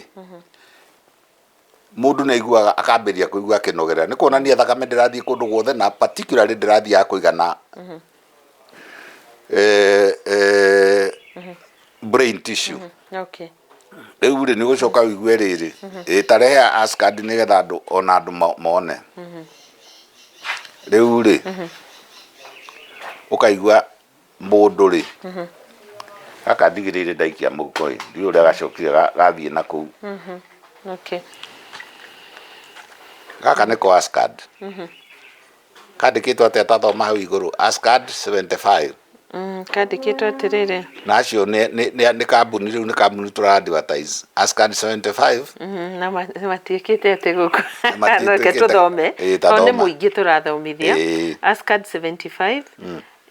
S3: mũndũ nĩ aiguaga akambĩrĩria kũigua akĩnogerera, nĩ kuonania thakame ndĩrathiĩ kũndũ guothe, na particularly ndĩrathiĩ ya kũigana brain tissue. Rĩu rĩ, nĩ ũgũcoka ũigue rĩrĩ, ĩ ta rehe Ascard nĩgetha andũ ona andũ mone. Rĩu rĩ, ũkaigua mũndũ rĩ, gaka ndigĩrĩire ndaikia mũhuko ĩ, ndiũĩ ũrĩa gacokire gathiĩ na kũu. Gaka nĩko Ascard. Kandĩkĩtwo atĩa? Ta thoma hau igũrũ, Ascard 75.
S1: Kandĩkĩtwo atĩrĩrĩ.
S3: Na acio nĩ kambuni, rĩu nĩ kambuni tũra advertise Ascard 75.
S1: Na matiĩkĩte atĩ gũkũ. Reke tũthome.
S3: Ĩĩ, ta
S1: Tondũ nĩ
S3: thoma.
S1: Mũingĩ tũrathomithia. Ascard 75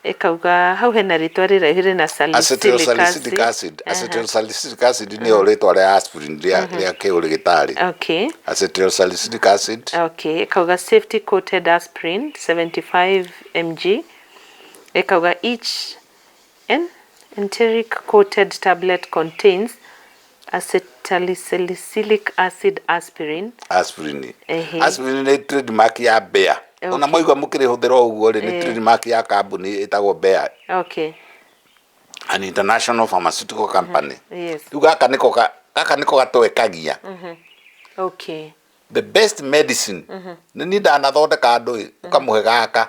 S1: ĩkauga hau hena rĩtwa rĩraihu rĩna salicylic
S3: acetylsalicylic
S1: acid.
S3: Acid. Acetylsalicylic acid nĩyo rĩtwa rĩa aspirin rĩa kĩũrĩgĩtarĩ. Acetylsalicylic acid.
S1: Okay, ĩkauga safety coated aspirin 75 mg. Ĩkauga each enteric coated tablet contains acetylsalicylic acid aspirin.
S3: Aspirin. Aspirin nĩ trademark ya Bayer. Ona mwaigua mũkĩrĩhũthĩra o ũguo rĩ, nĩ trademark ya kambuni ĩtagwo Bayer, an international pharmaceutical company. Rĩu gaka nĩko gatwekagia the best medicine. Nĩ niĩ ndanathondeka andũ ĩ, ũkamũhe gaka,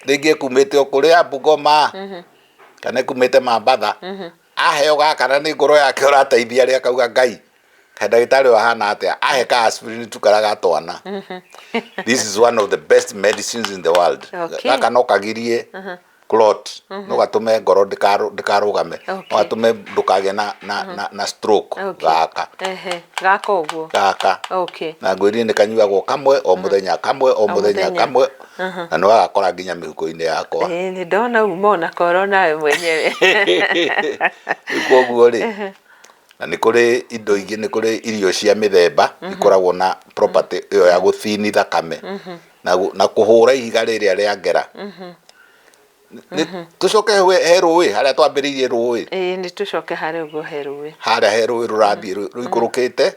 S3: rĩngĩ ĩkumĩte o kũrĩa Bungoma kana ĩkumĩte Mambatha, aheo gaka na nĩ ngoro yake ũrateithia rĩ, akauga, "Ngai, kaĩ ndagĩtarĩ ũyũ ahana atĩa, ahe ka aspirin tu karĩa ga twana." This is one of the best medicines in the world. Gaka no kagirie clot, no gatũme ngoro ndĩkarũgame, no gatũme ndũkagĩe na stroke. Gaka.
S1: Ehe, gaka ũguo.
S3: Gaka. Na ngwĩrire nĩ kanyuagwo kamwe o mũthenya, kamwe o mũthenya.
S1: Mũthenya.
S3: Kamwe, na nĩ wagakora nginya mĩhuko-inĩ yakwa.
S1: Ĩĩ, nĩ ndona uma ona koro nawe mwenyewe.
S3: Rĩu koguo rĩ, na nĩ kũrĩ indo ingĩ, nĩ kũrĩ irio cia mĩthemba ikoragwo na property ĩyo ya gũthini thakame na kũhũra ihiga rĩrĩa rĩa ngera. Tũcoke he rũĩ harĩa twambĩrĩirie rũĩ.
S1: Ĩĩ, nĩ tũcoke harĩa ũguo he rũĩ.
S3: Harĩa he rũĩ rũrathiĩ rũikũrũkĩte,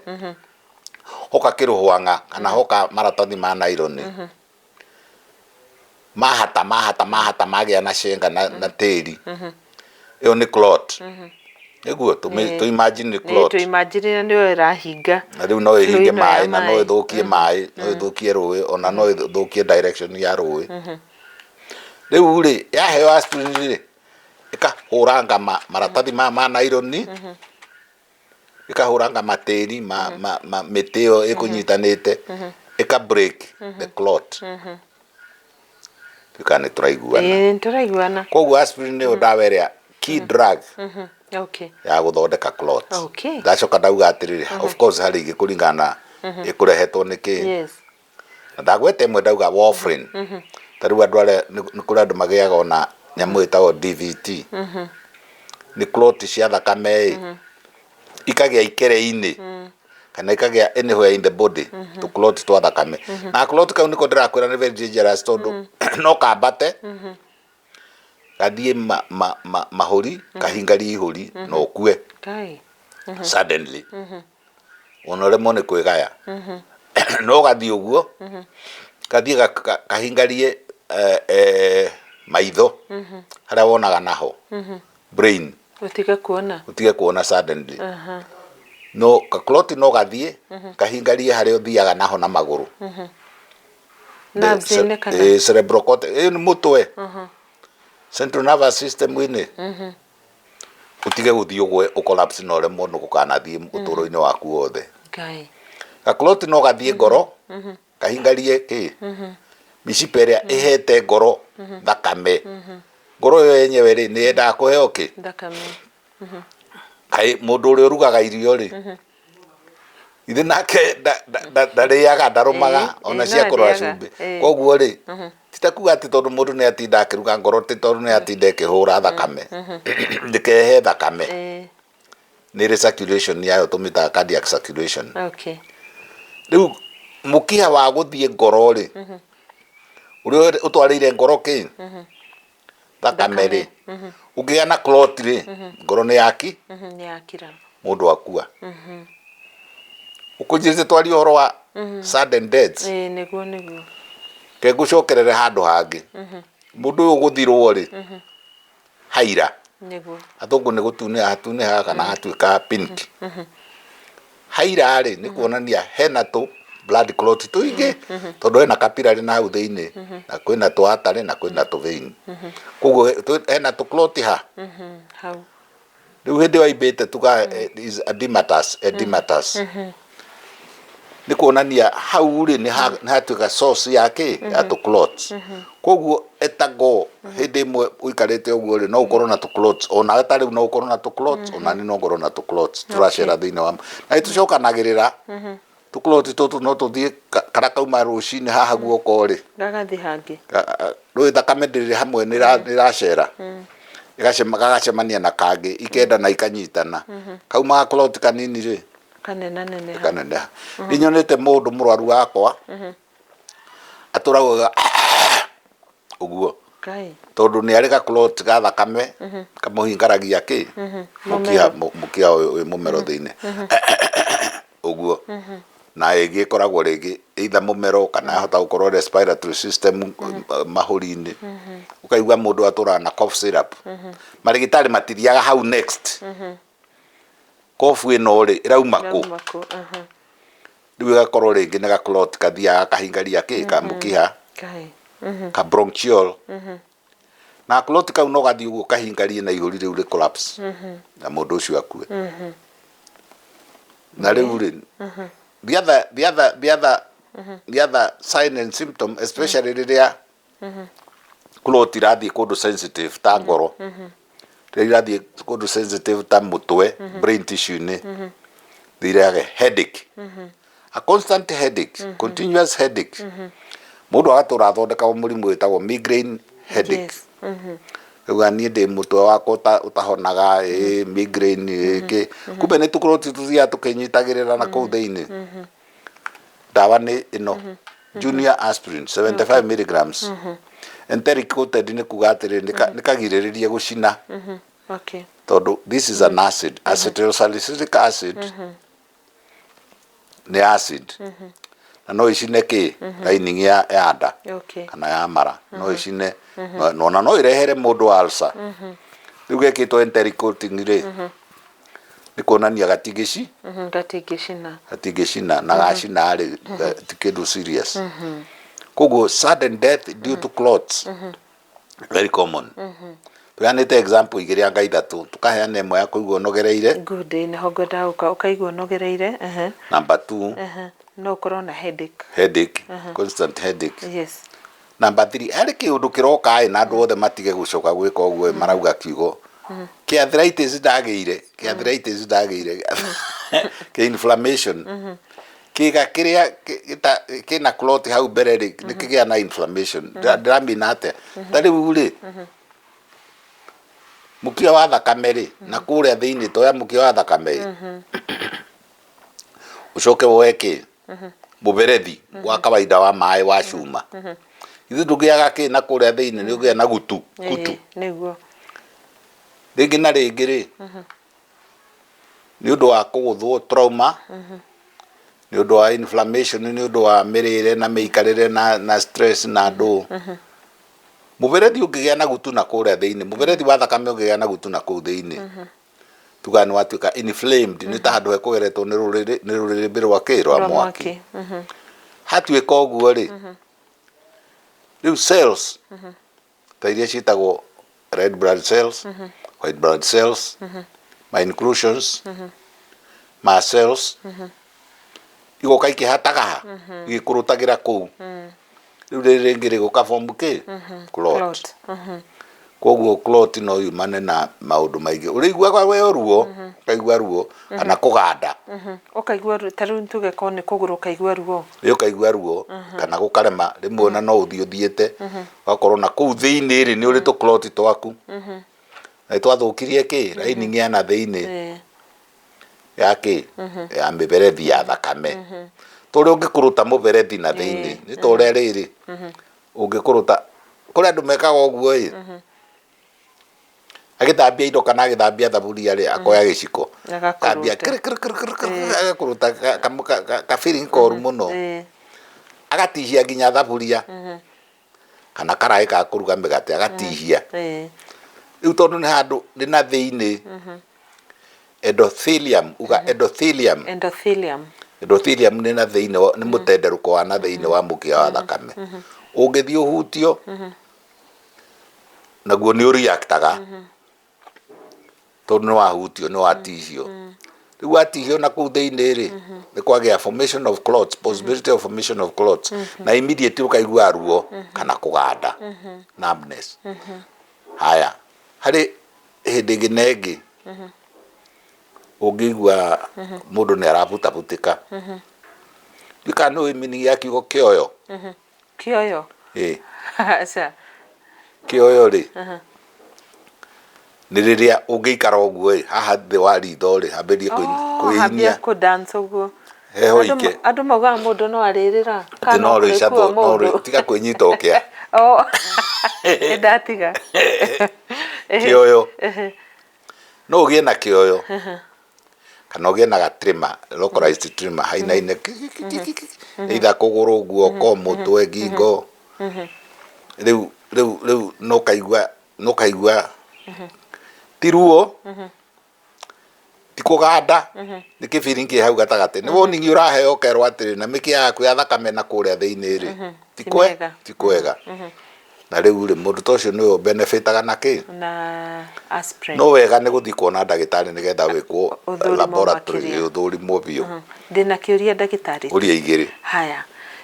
S3: hoka kĩrũhwang'a kana hoka maratathi ma naironi, mahata mahata mahata magĩa na cenga na tĩri, ĩyo nĩ clot. Nĩguo tũ imagine nĩ clot.
S1: Tũ imagine nĩyo ĩrahinga.
S3: Na rĩu no
S1: flow
S3: ĩhinge
S1: ĩno ya
S3: maĩ na no
S1: maĩ.
S3: ĩthũkie maĩ, no ĩthũkie rũĩ, ona no ĩthũkie direction ya rũĩ. Rĩu rĩ, yaheo aspirin rĩ, ĩkahũranga maratathi maya ma naironi, ĩkahũranga matĩri ma mĩtĩ ĩyo ĩkũnyitanĩte, ĩka break the clot. Kana nĩ tũraiguana?
S1: Ĩĩ, nĩ tũraiguana.
S3: Koguo aspirin nĩyo ndawa ĩrĩa key drug ya gũthondeka clot. Ndacoka ndauga atĩrĩrĩ, of course harĩ ingĩ kũringana na ĩkũrehetwo nĩ kĩ. Na ndagweta ĩmwe, ndauga warfarin. Ta rĩu andũ arĩa nĩ kũrĩ andũ magĩaga ona nyamũ ĩtagwo DVT, nĩ clot cia thakame ĩ ikagĩa ikere-inĩ kana ikagĩa anywhere in the body, tũ clot twa thakame. Na clot kau nĩko ndĩrakwĩra nĩ very dangerous, tondũ no kambate. Gathiĩ ma, ma, ma, mahũri kahingarie ihũri na ũkue
S1: Ngai.
S3: suddenly ona ũremwo nĩ kwĩgaya no gathiĩ ũguo gathiĩ ga- ga- kahingarie eh, eh, maitho harĩa wonaga naho brain
S1: Ũtige kuona.
S3: ũtige kuona suddenly no kakloti no gathiĩ kahingarie harĩa ũthiaga naho na magũrũ
S1: Nerves-inĩ kana?
S3: Eh, cerebral cortex ĩyo nĩ mũtwe central nervous system inĩ ũtige gũthiĩ ũgwe ũcollapse na ũremwo nĩ gũkanathiĩ ũtũũro-inĩ waku wothe
S1: Ngai.
S3: gakloti no gathiĩ ngoro kahingarie kĩ mĩcipa ĩrĩa ĩhete ngoro thakame ngoro ĩyo yenyewe rĩ nĩ yendaga kũheo kĩ
S1: Thakame.
S3: Kaĩ mũndũ ũrĩa ũrugaga irio rĩ ithe nake ndarĩaga ndarũmaga ona
S1: no
S3: cia kũrora
S1: arĩaga,
S3: cumbĩ
S1: ĩĩ.
S3: koguo rĩ ti ta kuga atĩ tondũ mũndũ nĩ atinda akĩruga ngoro ti tondũ nĩ atinda ĩkĩhũra thakame ndĩkehe thakame nĩ ĩrĩ circulation yayo tũmĩtaga cardiac circulation Rĩu mũkiha wa gũthiĩ ngoro rĩ ũrĩa ũtwarĩire ngoro kĩ thakame rĩ ũngĩgĩa na clot rĩ ngoro nĩ yaki
S1: Nĩ yakira.
S3: Mũndũ akua ũkũnjĩrĩte twarie ũhoro wa sudden deaths.
S1: Ĩĩ, nĩguo nĩguo.
S3: Ke ngũcokerere handũ hangĩ mũndũ ũyũ ũgũthirwo rĩ haira athũngũ nĩ gũtunĩha hatunĩhaga kana hatuĩka pink haira rĩ nĩ kuonania hena tũ blood clot tũingĩ tondũ hena capillary na hau thĩinĩ na kwĩna tũ artery na kwĩna tũ vein koguo hena tũ clot ha
S1: Hau.
S3: Rĩu hĩndĩ ĩyo aimbĩte tuga is edematous edematous nĩ kuonania hau rĩ nĩ hatuĩka source ya kĩ ya tũ clots koguo etagwo hĩndĩ ĩmwe ũikarĩte ũguo rĩ no ũkorwo na tũ clots ona ta rĩu no ũkorwo na tũ clots ona niĩ no ngorwo na tũ clots tũracera thĩinĩ wa na nĩtũcokanagĩrĩra tũ clot tũtũ no tũthiĩ karĩa kauma rũcinĩ haha guoko rĩ
S1: Gagathiĩ hangĩ.
S3: Rũĩ thakame ndĩrĩ hamwe nĩ ĩracera gagacemania na kangĩ ikendana ikanyitana kauma ga clot kanini rĩ
S1: Kanena neneha.
S3: Kaneneha nĩ nyonete mũndũ mũrwaru wakwa atũraga ũguo
S1: Ngai.
S3: Tondũ nĩ arĩ ga clot ga thakame kamũhingaragia kĩ mũkiha mũkiha ũyũ wĩ mũmero thĩinĩ ũguo na ĩngĩ ĩkoragwo rĩngĩ either mũmero kana yahota gũkorwo respiratory system mahũri-inĩ ũkaigua mũndũ atũraga na cough syrup marĩgĩtarĩ matithiaga hau next cough ĩno rĩ ĩrauma kũ
S1: Ĩrauma kũ? Aha.
S3: Rĩu ĩgakorwo rĩngĩ nĩ ga clot kathiaga gakahingaria kĩ ka mũkiha
S1: Ngai.
S3: Ka bronchial na clot kau no gathiĩ ũguo kahingarie na ihũri rĩu rĩ collapse na mũndũ ũcio akue na rĩu rĩ the other sign and symptom especially rĩrĩa clot irathiĩ kũndũ sensitive ta ngoro rĩrĩa irathiĩ kũndũ sensitive ta mũtwe brain tissue-inĩ irehaga headache, a constant headache, continuous headache mũndũ agatũra athondekagwo mũrimũ wĩtagwo migraine headache. Rĩu niĩ ndĩ mũtwe wakwa ũtahonaga ĩ migraine ĩ kĩ kumbe nĩ tũkorwo tũthiaga tũkĩnyitagĩrĩra na kũu thĩinĩ ndawa nĩ ĩno junior aspirin 75 milligrams enteric coated nĩ kuga atĩrĩrĩ nĩ kagirĩrĩrie gũcina tondũ this is an acid acetylsalicylic acid nĩ acid na no icine kĩ lining ya nda kana ya mara no icine na ona no ĩrehere mũndũ ulcer rĩu gekĩtwo enteric coating rĩ nĩ kuonania gatingĩci
S1: Gatingĩcina.
S3: Gatingĩcina na gacina rĩ ti kĩndũ serious koguo sudden death due to clots very common tũheanĩte example igĩrĩ anga ithatũ tũkaheana ĩmwe ya kũigua ũnogereire.
S1: Good, ĩ nĩho ngwendaga gũka ũkaigua ũnogereire.
S3: Number two
S1: No ũkorwo na headache.
S3: Headache, constant headache. Number three harĩ kĩũndũ kĩroka ĩ na andũ othe matige gũcoka gwĩka ũguo ĩ marauga kiugo kĩ arthritis ndagĩire kĩ arthritis ndagĩire kĩ inflammation kĩga kĩrĩa kĩna clot hau mbere rĩ nĩ kĩgĩa na inflammation ndĩramina atĩa ta rĩu rĩ mũkiha wa thakame rĩ na kũrĩa thĩinĩ toya mũkiha wa thakame ĩ ũcoke woe kĩ mũberethi wa kawaida wa maĩ wa cuma. Ithuĩ ndũgĩaga kĩ na kũrĩa thĩinĩ nĩ ũgĩa na gutu kutu.
S1: Ĩĩ, nĩguo.
S3: Rĩngĩ na rĩngĩ rĩ, nĩ ũndũ wa kũgũthwo trauma, nĩ ũndũ wa inflammation, nĩ ũndũ wa mĩrĩre na mĩikarĩre na, na stress na ndũ. Mũberethi ũngĩgĩa na gutu na kũrĩa thĩinĩ, mũberethi wa thakame ũngĩgĩa na gutu na kũu thĩinĩ, tugaga nĩ watuĩka inflamed, nĩ ta handũ hekũgeretwo nĩ rũrĩrĩ nĩ rũrĩrĩmbĩ rwa kĩ rwa
S1: Rwa
S3: mwaki.
S1: mwaki.
S3: Hatuĩka ũguo rĩ, rĩu cells ta iria ciĩtagwo red blood cells, white blood cells, ma inclusions, ma cells, igoka ikĩhataga ha igĩkũrũtagĩra kũu. Rĩu rĩrĩ rĩngĩ rĩgũka form kĩ? Clot.
S1: Clot.
S3: Koguo clot no yumane na maũndũ maingĩ. Ũrĩiguaga we ruo, ũkaigua ruo kana kũganda.
S1: Ũkaigua ruo, ta rĩu tuge korwo nĩ kũgũrũ ũkaigua ruo.
S3: Ĩ ũkaigua ruo kana gũkarema rĩmwe ona no ũthiĩ ũthiĩte ũgakorwo na kũu thĩinĩ rĩ nĩ ũrĩ tũ clot twaku. Na nĩ twathũkirie kĩ? Lining ya na thĩinĩ ya kĩ? Ya mĩberethi ya thakame. Ta ũrĩa ũngĩkũrũta mũberethi na thĩinĩ nĩ ta ũrĩa rĩrĩ ũngĩkũrũta kũrĩ andũ mekaga ũguo ĩ agĩthambia indo kana agĩthambia thaburia rĩ akoya gĩciko
S1: Agakũrũta.
S3: kambia agakũrũta ka feeling koru mũno agatihia nginya thaburia kana karaĩ ga kũruga mĩgate agatihia rĩu tondũ nĩ handũ nĩ na thĩinĩ endothelium uga endothelium
S1: Endothelium.
S3: Endothelium nĩ na thĩinĩ wa- nĩ mũtenderũko wa na thĩinĩ wa mũkiha wa thakame ũngĩthiĩ ũhutio naguo nĩ ũreactaga tondũ nĩ wahutio nĩ watihio rĩu watihio na kũu thĩinĩ rĩ nĩ kwagĩa formation of clots possibility of formation of clots na immediately ũkaigua ruo kana kũganda numbness haya harĩ hĩndĩ ĩngĩ na ĩngĩ ũngĩigua mũndũ nĩ arabutabutĩka ndiũĩ kana nĩ ũĩ meaning ya kiugo kĩoyo
S1: Kĩoyo?
S3: Ĩĩ.
S1: Aca.
S3: Kĩoyo rĩ, nĩ rĩrĩa ũngĩikara ũguo ĩ, haha thĩ wa ritho rĩ, hambĩrĩrie
S1: Oh,
S3: kwĩhinyia.
S1: hambia kũ dance ũguo.
S3: Heho
S1: Andũ
S3: ike.
S1: andũ maugaga mũndũ no arĩrĩra.
S3: Atĩ
S1: Kana
S3: no
S1: no
S3: rĩcatwo,
S1: kũrĩkua
S3: no
S1: mũndũ.
S3: rĩ, tiga kwĩnyita ũkĩa.
S1: Oh, nĩ ndatiga.
S3: Kĩoyo. No ũgĩe na kĩoyo kana ũgĩe na gatrema, localized tremor hainaine either kũgũrũ, guoko, mũtwe, ngingo. Rĩu rĩu rĩu no ũkaigua no ũkaigua ti ruo ti kũganda nĩ kĩ feeling kĩ hau gatagatĩ nĩ warning ũraheo ũkerwo atĩrĩ na mĩkiha yaku ya thakame na kũrĩa thĩinĩ rĩ ti
S1: Ti
S3: kwe
S1: mĩega.
S3: ti kwega na rĩu rĩ mũndũ ta ũcio nĩwe ũbenefitaga na kĩ
S1: Na aspirin.
S3: no wega nĩ gũthiĩ kuona ndagĩtarĩ nĩgetha wĩkwo
S1: Ũthũrimwo
S3: laboratory
S1: makĩria.
S3: ũthũrimwo biũ
S1: Ndĩna kĩũria ndagĩtarĩ.
S3: ũria igĩrĩ
S1: Haya.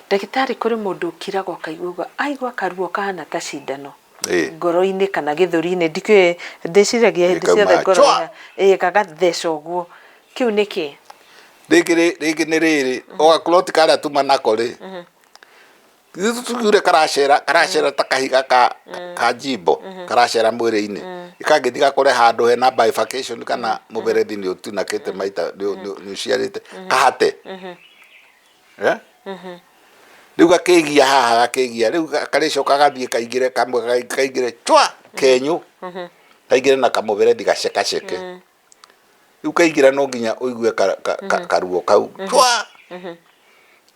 S1: Ndagĩtarĩ kũrĩ mũndũ ũkiraga ũkaigua ũguo aigua karuo kahana ta cindano.
S3: Ĩĩ.
S1: Ngoro-inĩ kana gĩthũri-inĩ ndikĩũĩ ndĩciragia hĩndĩ
S3: Ĩĩ,
S1: ciothe
S3: kauma
S1: ngoro
S3: chwa!
S1: ĩĩ gagatheca ũguo. Kĩu nĩ kĩ?
S3: Rĩngĩ rĩngĩ nĩ rĩrĩ o gakloti karĩa tuma nako rĩ ithuĩ tũkiure karacera karacera ta kahiga ka ka jimbo karacera mwĩrĩ-inĩ kangĩthiĩ gakore handũ hena bifurcation kana mũberethi nĩ ũtunakĩte maita nĩ nĩ ũciarĩte kahate Eh? Rĩu gakĩgia haha gakĩgia rĩu karĩcoka gathiĩ kaingĩre kamwe kaingĩre chwa kenyũ kaingĩre na kamũberethi gacekaceke rĩu kaingĩra no nginya ũigue karuo kau chwa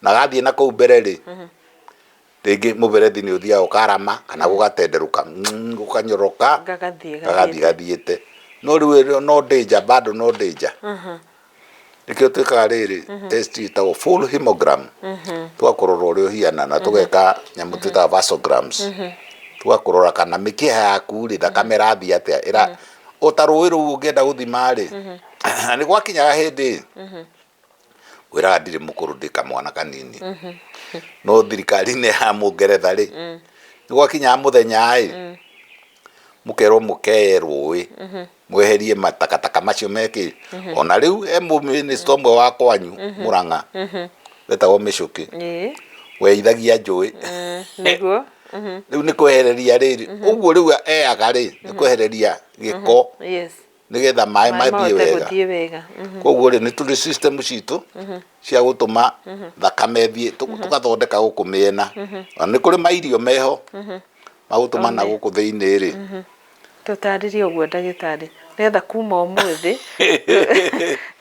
S3: na gathiĩ na kũu mbere rĩ rĩngĩ mũberethi nĩ ũthiaga ũkarama kana gũgatenderũka gũkanyoroka
S1: Gagathiĩ
S3: gagathiĩ gathiĩte no rĩu ĩyo no danger bado no danger nĩkĩo twĩkaga rĩrĩ test ĩtagwo full hemogram tũgakũrora ũrĩa ũhiana na tũgeka nyamũ twĩtaga vasograms tũgakũrora kana mĩkiha yaku rĩ thakame ĩrathiĩ atĩa ĩra o ta rũĩ rũu ũngĩenda gũthima rĩ na nĩ gwakinyaga hĩndĩ ngwĩraga ndirĩ mũkũrũ ndĩ kamwana kanini no thirikari-inĩ ya mũngeretha rĩ nĩ gwakinyaga mũthenya ĩ mũkerwo mũkeye rũĩ mweherie matakataka macio mekĩ ona rĩu he mũmĩnĩsta ũmwe wa kwanyu Mũrang'a wetagwo Mĩcũkĩ
S1: Ĩĩ.
S3: weithagia njũĩ
S1: Nĩguo.
S3: rĩu nĩ kwehereria rĩrĩ ũguo rĩu eyaga rĩ nĩ kwehereria gĩko
S1: Yes.
S3: Nĩgetha maĩ
S1: Maĩ
S3: mathiĩ
S1: mahote
S3: wega.
S1: Gũthiĩ wega.
S3: Koguo rĩ, nĩ tũrĩ system citũ cia gũtũma thakame ĩthiĩ, tũgathondeka gũkũ mĩena. Ona nĩ kũrĩ mairio meho magũtũma na gũkũ thĩinĩ rĩ.
S1: Tũtarĩrie ũguo, ndagĩtarĩ, nĩgetha kuma ũmũthĩ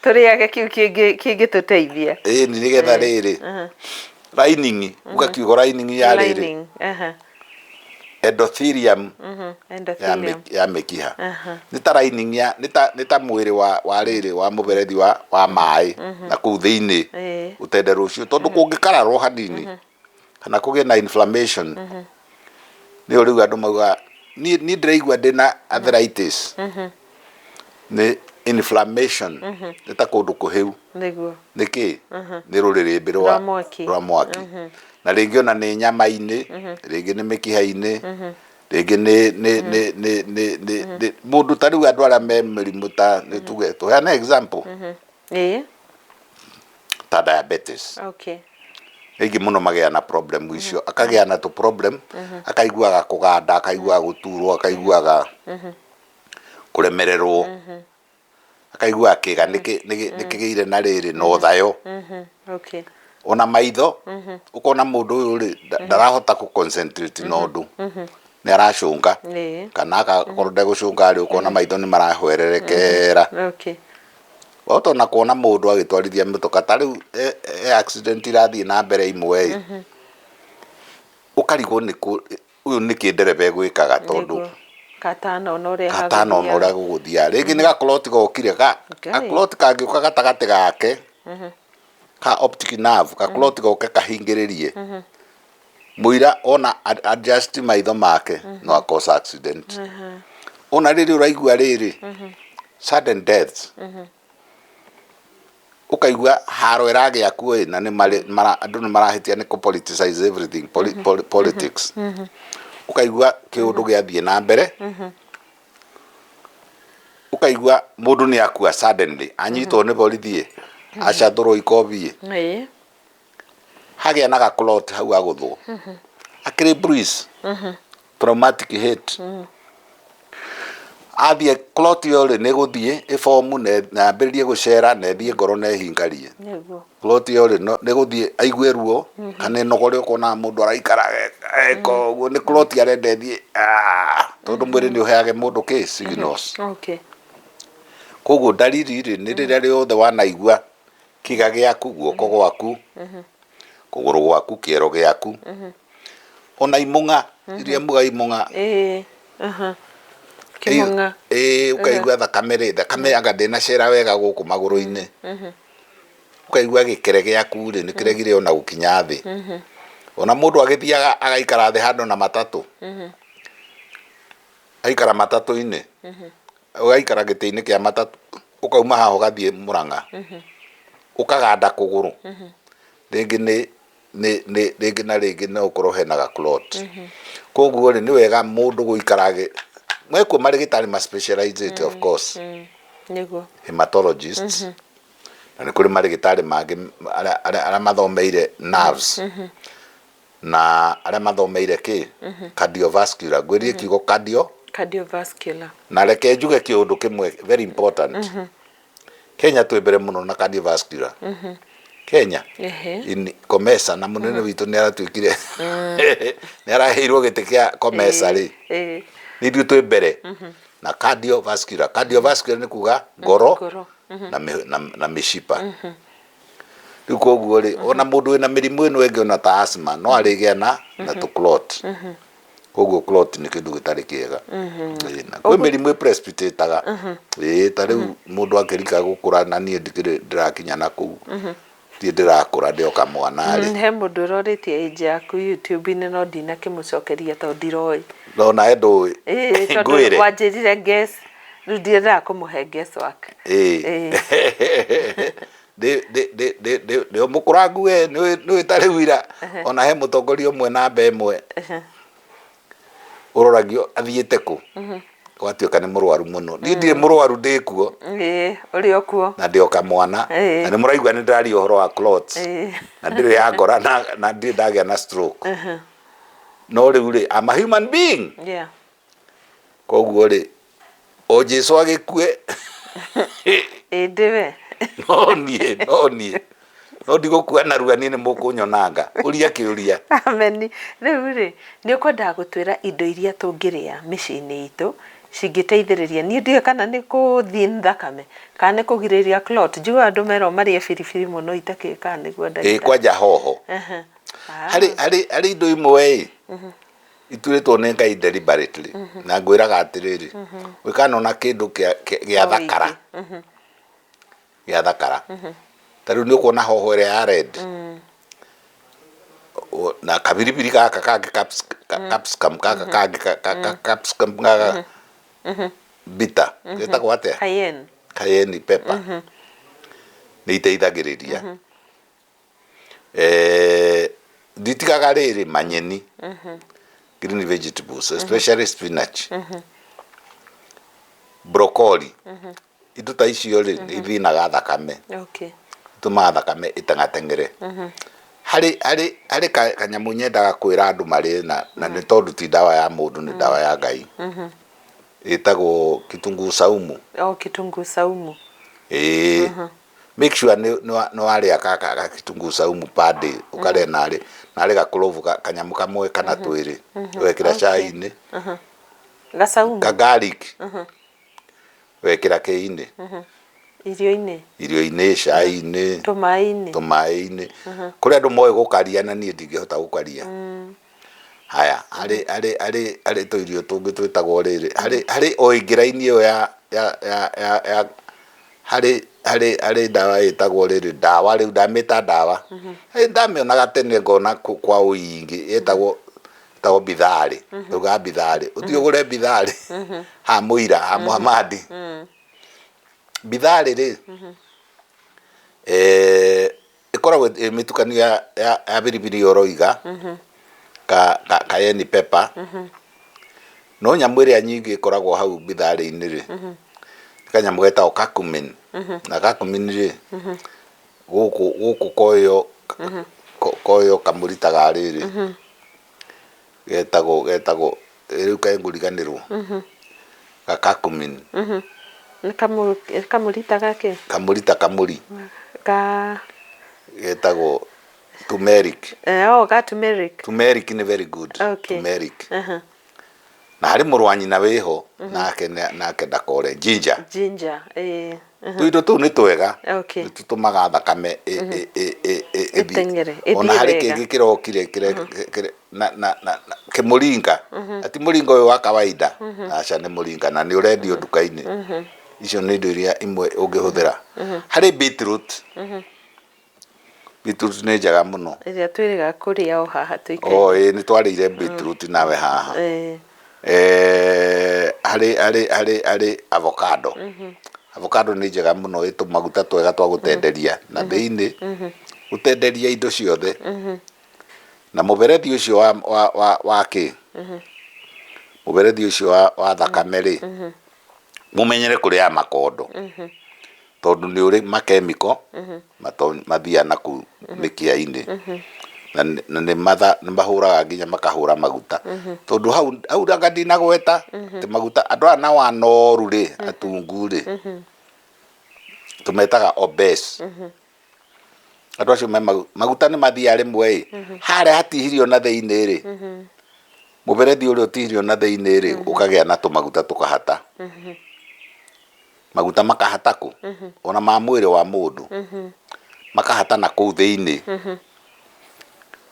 S1: tũrĩage kĩu kĩngĩtũteithia.
S3: Ĩni, nĩgetha rĩrĩ, lining, uga kiugo lining ya rĩrĩ.
S1: Lining, aha.
S3: Endothelium ya
S1: Endothelium.
S3: Ya mĩkiha nĩ ta lining ya nĩ ta mwĩrĩ wa rĩrĩ wa mũberethi wa maĩ na kũu thĩinĩ ũtenderũ ũcio, tondũ kũngĩkararwo hanini kana kũgĩe na inflammation, nĩyo rĩu andũ maugaga, niĩ ndĩraigua ndĩna arthritis. Nĩ inflammation, nĩ ta kũndũ kũhĩu. Nĩ kĩ? Nĩ rũrĩrĩmbĩ rwa
S1: Rwa mwaki.
S3: Rwa mwaki, na rĩngĩ ona nĩ nyama-inĩ, rĩngĩ nĩ mĩkiha-inĩ, rĩngĩ nĩ mũndũ ta rĩu andũ arĩa me mĩrimũ ta, nĩ tuge, tũheane example ta diabetes. Aingĩ mũno magĩa na problem icio, akagĩa na tũ problem, akaiguaga kũganda, akaiguaga gũturwo, akaiguaga kũremererwo, akaiguaga kĩga nĩkĩgĩire na rĩrĩ na ũthayo. Ona maitho, ũkona mũndũ ũyũ rĩ, ndarahota kũ concentrate na ũndũ, nĩ aracũnga, kana agakorwo ndegũcũnga rĩ, ũkona maitho nĩ marahwererekera. Wahota ona kuona mũndũ agĩtwarithia mũtoka ta rĩu e accident irathiĩ na mbere imwe ĩ, ũkarigwo nĩ kũ ũyũ, nĩkĩ ndereba egwĩkaga, tondũ
S1: Katanona ũrĩa
S3: katanona ũrĩa
S1: hagũthiaga.
S3: Gũgũthiaga, rĩngĩ nĩ gaclot gokire ga gaclot kangĩũka gatagatĩ gake ka optic nerve, gaclot goke kahingĩrĩrie mũira, ona adjust maitho make, no acause accident. Ona rĩrĩ ũraigua rĩrĩ sudden deaths, ũkaigua haro ĩragĩa kuo ĩ, na nĩ andũ nĩ marahĩtia nĩ kũ politicize everything, politics. Ũkaigua kĩũndũ gĩathiĩ na mbere, ũkaigua mũndũ nĩ akua suddenly, anyitwo nĩ borithi ĩ, acathũrwo ikobi ĩ, hagĩa na gaclot hau, agũthwo, akĩrĩ bruise, traumatic hit, athiĩ clot ĩyo rĩ, nĩ gũthiĩ ĩbomu na yambĩrĩrie gũcera na ĩthiĩ ngoro na ĩhingarie. Clot ĩyo rĩ, nĩ gũthiĩ aigue ruo kana ĩnogore, ũkona mũndũ araikara eka ũguo, nĩ clot arenda ĩthiĩ, ah, tondũ mwĩrĩ nĩ ũheage mũndũ kĩ signals. Koguo ndariri rĩ, nĩ rĩrĩa rĩothe wanaigua kĩga gĩaku, guoko gwaku, kũgũrũ gwaku, kĩero gĩaku, ona imũng'a iria muga imũng'a.
S1: Ĩĩ, aha. Kĩmũng'a.
S3: Ĩĩ, ũkaigua thakame rĩ, thakame anga ndĩnacera wega gũkũ magũrũ-inĩ, ũkaigua gĩkere gĩaku rĩ, nĩ kĩregire ona gũkinya thĩ. Ona mũndũ agĩthiaga agaikara thĩ handũ na matatũ, aikara matatũ-inĩ, ũgaikara gĩtĩ-inĩ kĩa matatũ, ũkauma haha ũgathiĩ Mũrang'a, ũkaganda kũgũrũ, rĩngĩ nĩ rĩngĩ na rĩngĩ no ũkorwo hena ga clot. Koguo rĩ, nĩ wega mũndũ gũikara mekuo marĩgĩtarĩ ma specialized, of course, hematologists, na nĩ kũrĩ marĩgĩtarĩ mangĩ arĩa mathomeire nerves na arĩa mathomeire kĩ cardiovascular. Ngwĩrire kiugo cardio.
S1: Cardiovascular.
S3: Na reke njuge kĩũndũ kĩmwe very important. Kenya twĩ mbere mũno na cardiovascular, Kenya. In COMESA, na mũnene witũ nĩ aratuĩkire, nĩ araheirwo gĩtĩ kĩa COMESA rĩ, nĩ ithuĩ twĩ mbere na cardiovascular. Cardiovascular nĩ kuga ngoro
S1: Ngoro.
S3: na mĩcipa. Rĩu koguo rĩ, ona mũndũ wĩna mĩrimũ ĩno ĩngĩ, ona ta asthma, no arĩgĩa na tũ clot. Koguo clot nĩ kĩndũ gĩtarĩ kĩega. Ĩĩ, na kwĩ mĩrimũ ĩprecipitataga, ĩĩ, ta rĩu mũndũ akĩrika gũkũra, na niĩ ndikĩrĩ ndĩrakinya na kũu, ndirĩ ndĩrakũra, ndĩ o kamwana rĩ.
S1: He mũndũ ũrorĩtie age yaku YouTube-inĩ, no ndinakĩmũcokeria tondũ ndiroĩ.
S3: No nawe ndũĩ?
S1: Ĩĩ, tondũ
S3: Ngwĩre.
S1: Wanjĩrire guess, rĩu ndiendaga kũmũhe guess work.
S3: Ĩĩ, ndĩ o mũkũrangu we, nĩũĩ ta rĩu ira ona he mũtongoria ũmwe namba ĩmwe ũroragio athiĩte kũ, gwatuĩka nĩ mũrwaru mũno. Niĩ ndirĩ mũrwaru, ndĩ kuo.
S1: Ĩĩ, ũrĩ o kuo.
S3: Na ndĩ o kamwana. Na nĩ mũraigua nĩ ndĩraria ũhoro wa clots, na ndirĩ ya ngora, na ndirĩ ndagĩa na stroke, no rĩu rĩ, I'm a human being. Koguo rĩ, O Jesu agĩkue.
S1: Ĩndĩ we.
S3: No niĩ, no niĩ. No ndigũkua narua niĩ nĩ mũkũnyonanga. Ũria kĩũria.
S1: Ameni. Rĩu rĩ, nĩ ũkwendaga gũtwĩra indo iria tũngĩrĩa mĩciĩ-inĩ itũ cingĩteithĩrĩria. Niĩ ndiũĩ kana nĩ kũ thin thakame, kana nĩ kũgirĩrĩria clot. Njiguaga andũ merwo marĩe biribiri mũno itakĩũĩ kana nĩguo
S3: ndagĩtarĩ. Ĩĩ kwanja hoho. Harĩ, harĩ, harĩ indo imwe ĩ, iturĩtwo nĩ Ngai deliberately na ngwĩraga atĩrĩrĩ ũkanona kĩndũ kĩa- kĩa- gĩathakara gĩathakara ta rĩu nĩ ũkuona hoho ĩrĩa ya red O- na kabiribiri gaka kangĩ caps- ka- capsicum gaka kangĩ ka- ka- ka- capsicum gaka bitter getagwo atĩa
S1: Cayenne.
S3: cayenne pepper nĩ iteithagĩrĩria Eh, nditigaga rĩrĩ manyeni green vegetables especially spinach broccoli indo ta icio rĩ nĩ ithinaga thakame
S1: Okay.
S3: itũmaga thakame ĩteng'ateng'ere harĩ harĩ harĩ ka- kanyamũ nyendaga kwĩra andũ marĩe na, na nĩ tondũ ti ndawa ya mũndũ nĩ ndawa ya Ngai ĩtagwo kitunguu saumu
S1: Oh, kitunguu saumu.
S3: ĩĩ make sure nĩ nĩ warĩa ka ka ka kitunguu saumu per day ũkarĩa narĩ narĩ ga clove ka kanyamũ kamwe kana twĩrĩ ũgekĩra cai-inĩ
S1: Gacaumu.
S3: ka garlic wekĩra kĩ-inĩ
S1: Irio-inĩ.
S3: irio-inĩ cai-inĩ
S1: Tũmaĩ-inĩ.
S3: tũmaĩ-inĩ kũrĩ andũ moĩ gũkaria na niĩ ndingĩhota gũkaria haya harĩ harĩ harĩ harĩ tũirio tũngĩ twĩtagwo rĩrĩ harĩ harĩ o ĩngĩraini ĩyo ya ya ya ya ya harĩ harĩ harĩ ndawa ĩtagwo rĩrĩ ndawa rĩu ndamĩta ndawa mm ndamĩonaga tene ngona kwa ũingĩ ĩtagwo ĩtagwo bitharĩ tugaga bitharĩ ũthiĩ ũgũre bitharĩ ha mũira ha Muhammadi bitharĩ rĩ eh, ĩkoragwo ĩ mĩtukanio ya, ya, ya biribiri ũroiga ka, ka, cayenne pepper no nyamũ ĩrĩa nyingĩ ĩkoragwo hau bitharĩ-inĩ rĩ nĩ kanyamũ getagwo curcumin na curcumin rĩ gũkũ gũkũ koyo koyo kamũritaga rĩrĩ getagwo getagwo rĩu kaĩ ngũriganĩrwo ga curcumin
S1: Nĩ kamũrita gakĩ?
S3: Kamũrita kamũri.
S1: Ga
S3: Getagwo turmeric.
S1: Eh, oh, ga turmeric.
S3: Turmeric nĩ very good.
S1: Okay.
S3: Turmeric. Na harĩ mũrũ wa nyina wĩho nake nake ndakore ginger.
S1: Ginger, eh.
S3: Tũindo tũu nĩ twega.
S1: Okay.
S3: Nĩ tũtũmaga thakame ĩthiĩ.
S1: Ĩteng'ere,
S3: Ona
S1: ĩthiĩ
S3: harĩ
S1: wega.
S3: kĩngĩ kĩrokire na na na na kĩmũringa. Ati mũringa ũyũ wa kawaida. Aca nĩ mũringa na nĩ ũrendio nduka-inĩ. Icio nĩ indo iria imwe ũngĩhũthĩra. Harĩ beetroot. Beetroot nĩ njega mũno.
S1: Ĩrĩa twĩrĩga kũrĩa o haha tũikaire.
S3: Oh, ĩĩ nĩ twarĩire beetroot nawe haha.
S1: Ĩĩ.
S3: Eh, harĩ harĩ harĩ harĩ avocado. Avocado nĩ njega mũno ĩ tũmaguta twega twa gũtenderia na thĩinĩ gũtenderia indo ciothe. Na mũberethi ũcio wa wa wa wa kĩ? Mũberethi ũcio wa wa thakame rĩ, mũmenyere kũrĩaga makondo. Tondũ nĩ ũrĩ makemiko mathiaga na kũu mĩkiha-inĩ na nĩ mahũraga nginya makahũra maguta. Tondũ hau hau anga ndinagweta atĩ maguta andũ aya nao anoru rĩ, atungu rĩ, tũmetaga obese. Andũ acio me maguta nĩ mathiaga rĩmwe ĩ, harĩa hatihirio na thĩinĩ rĩ, mũberethi ũrĩa ũtihirio na thĩinĩ rĩ, ũkagĩa na tũmaguta tũkahata. Maguta makahata kũ? Ona ma mwĩrĩ wa mũndũ. Makahata na kũu thĩinĩ.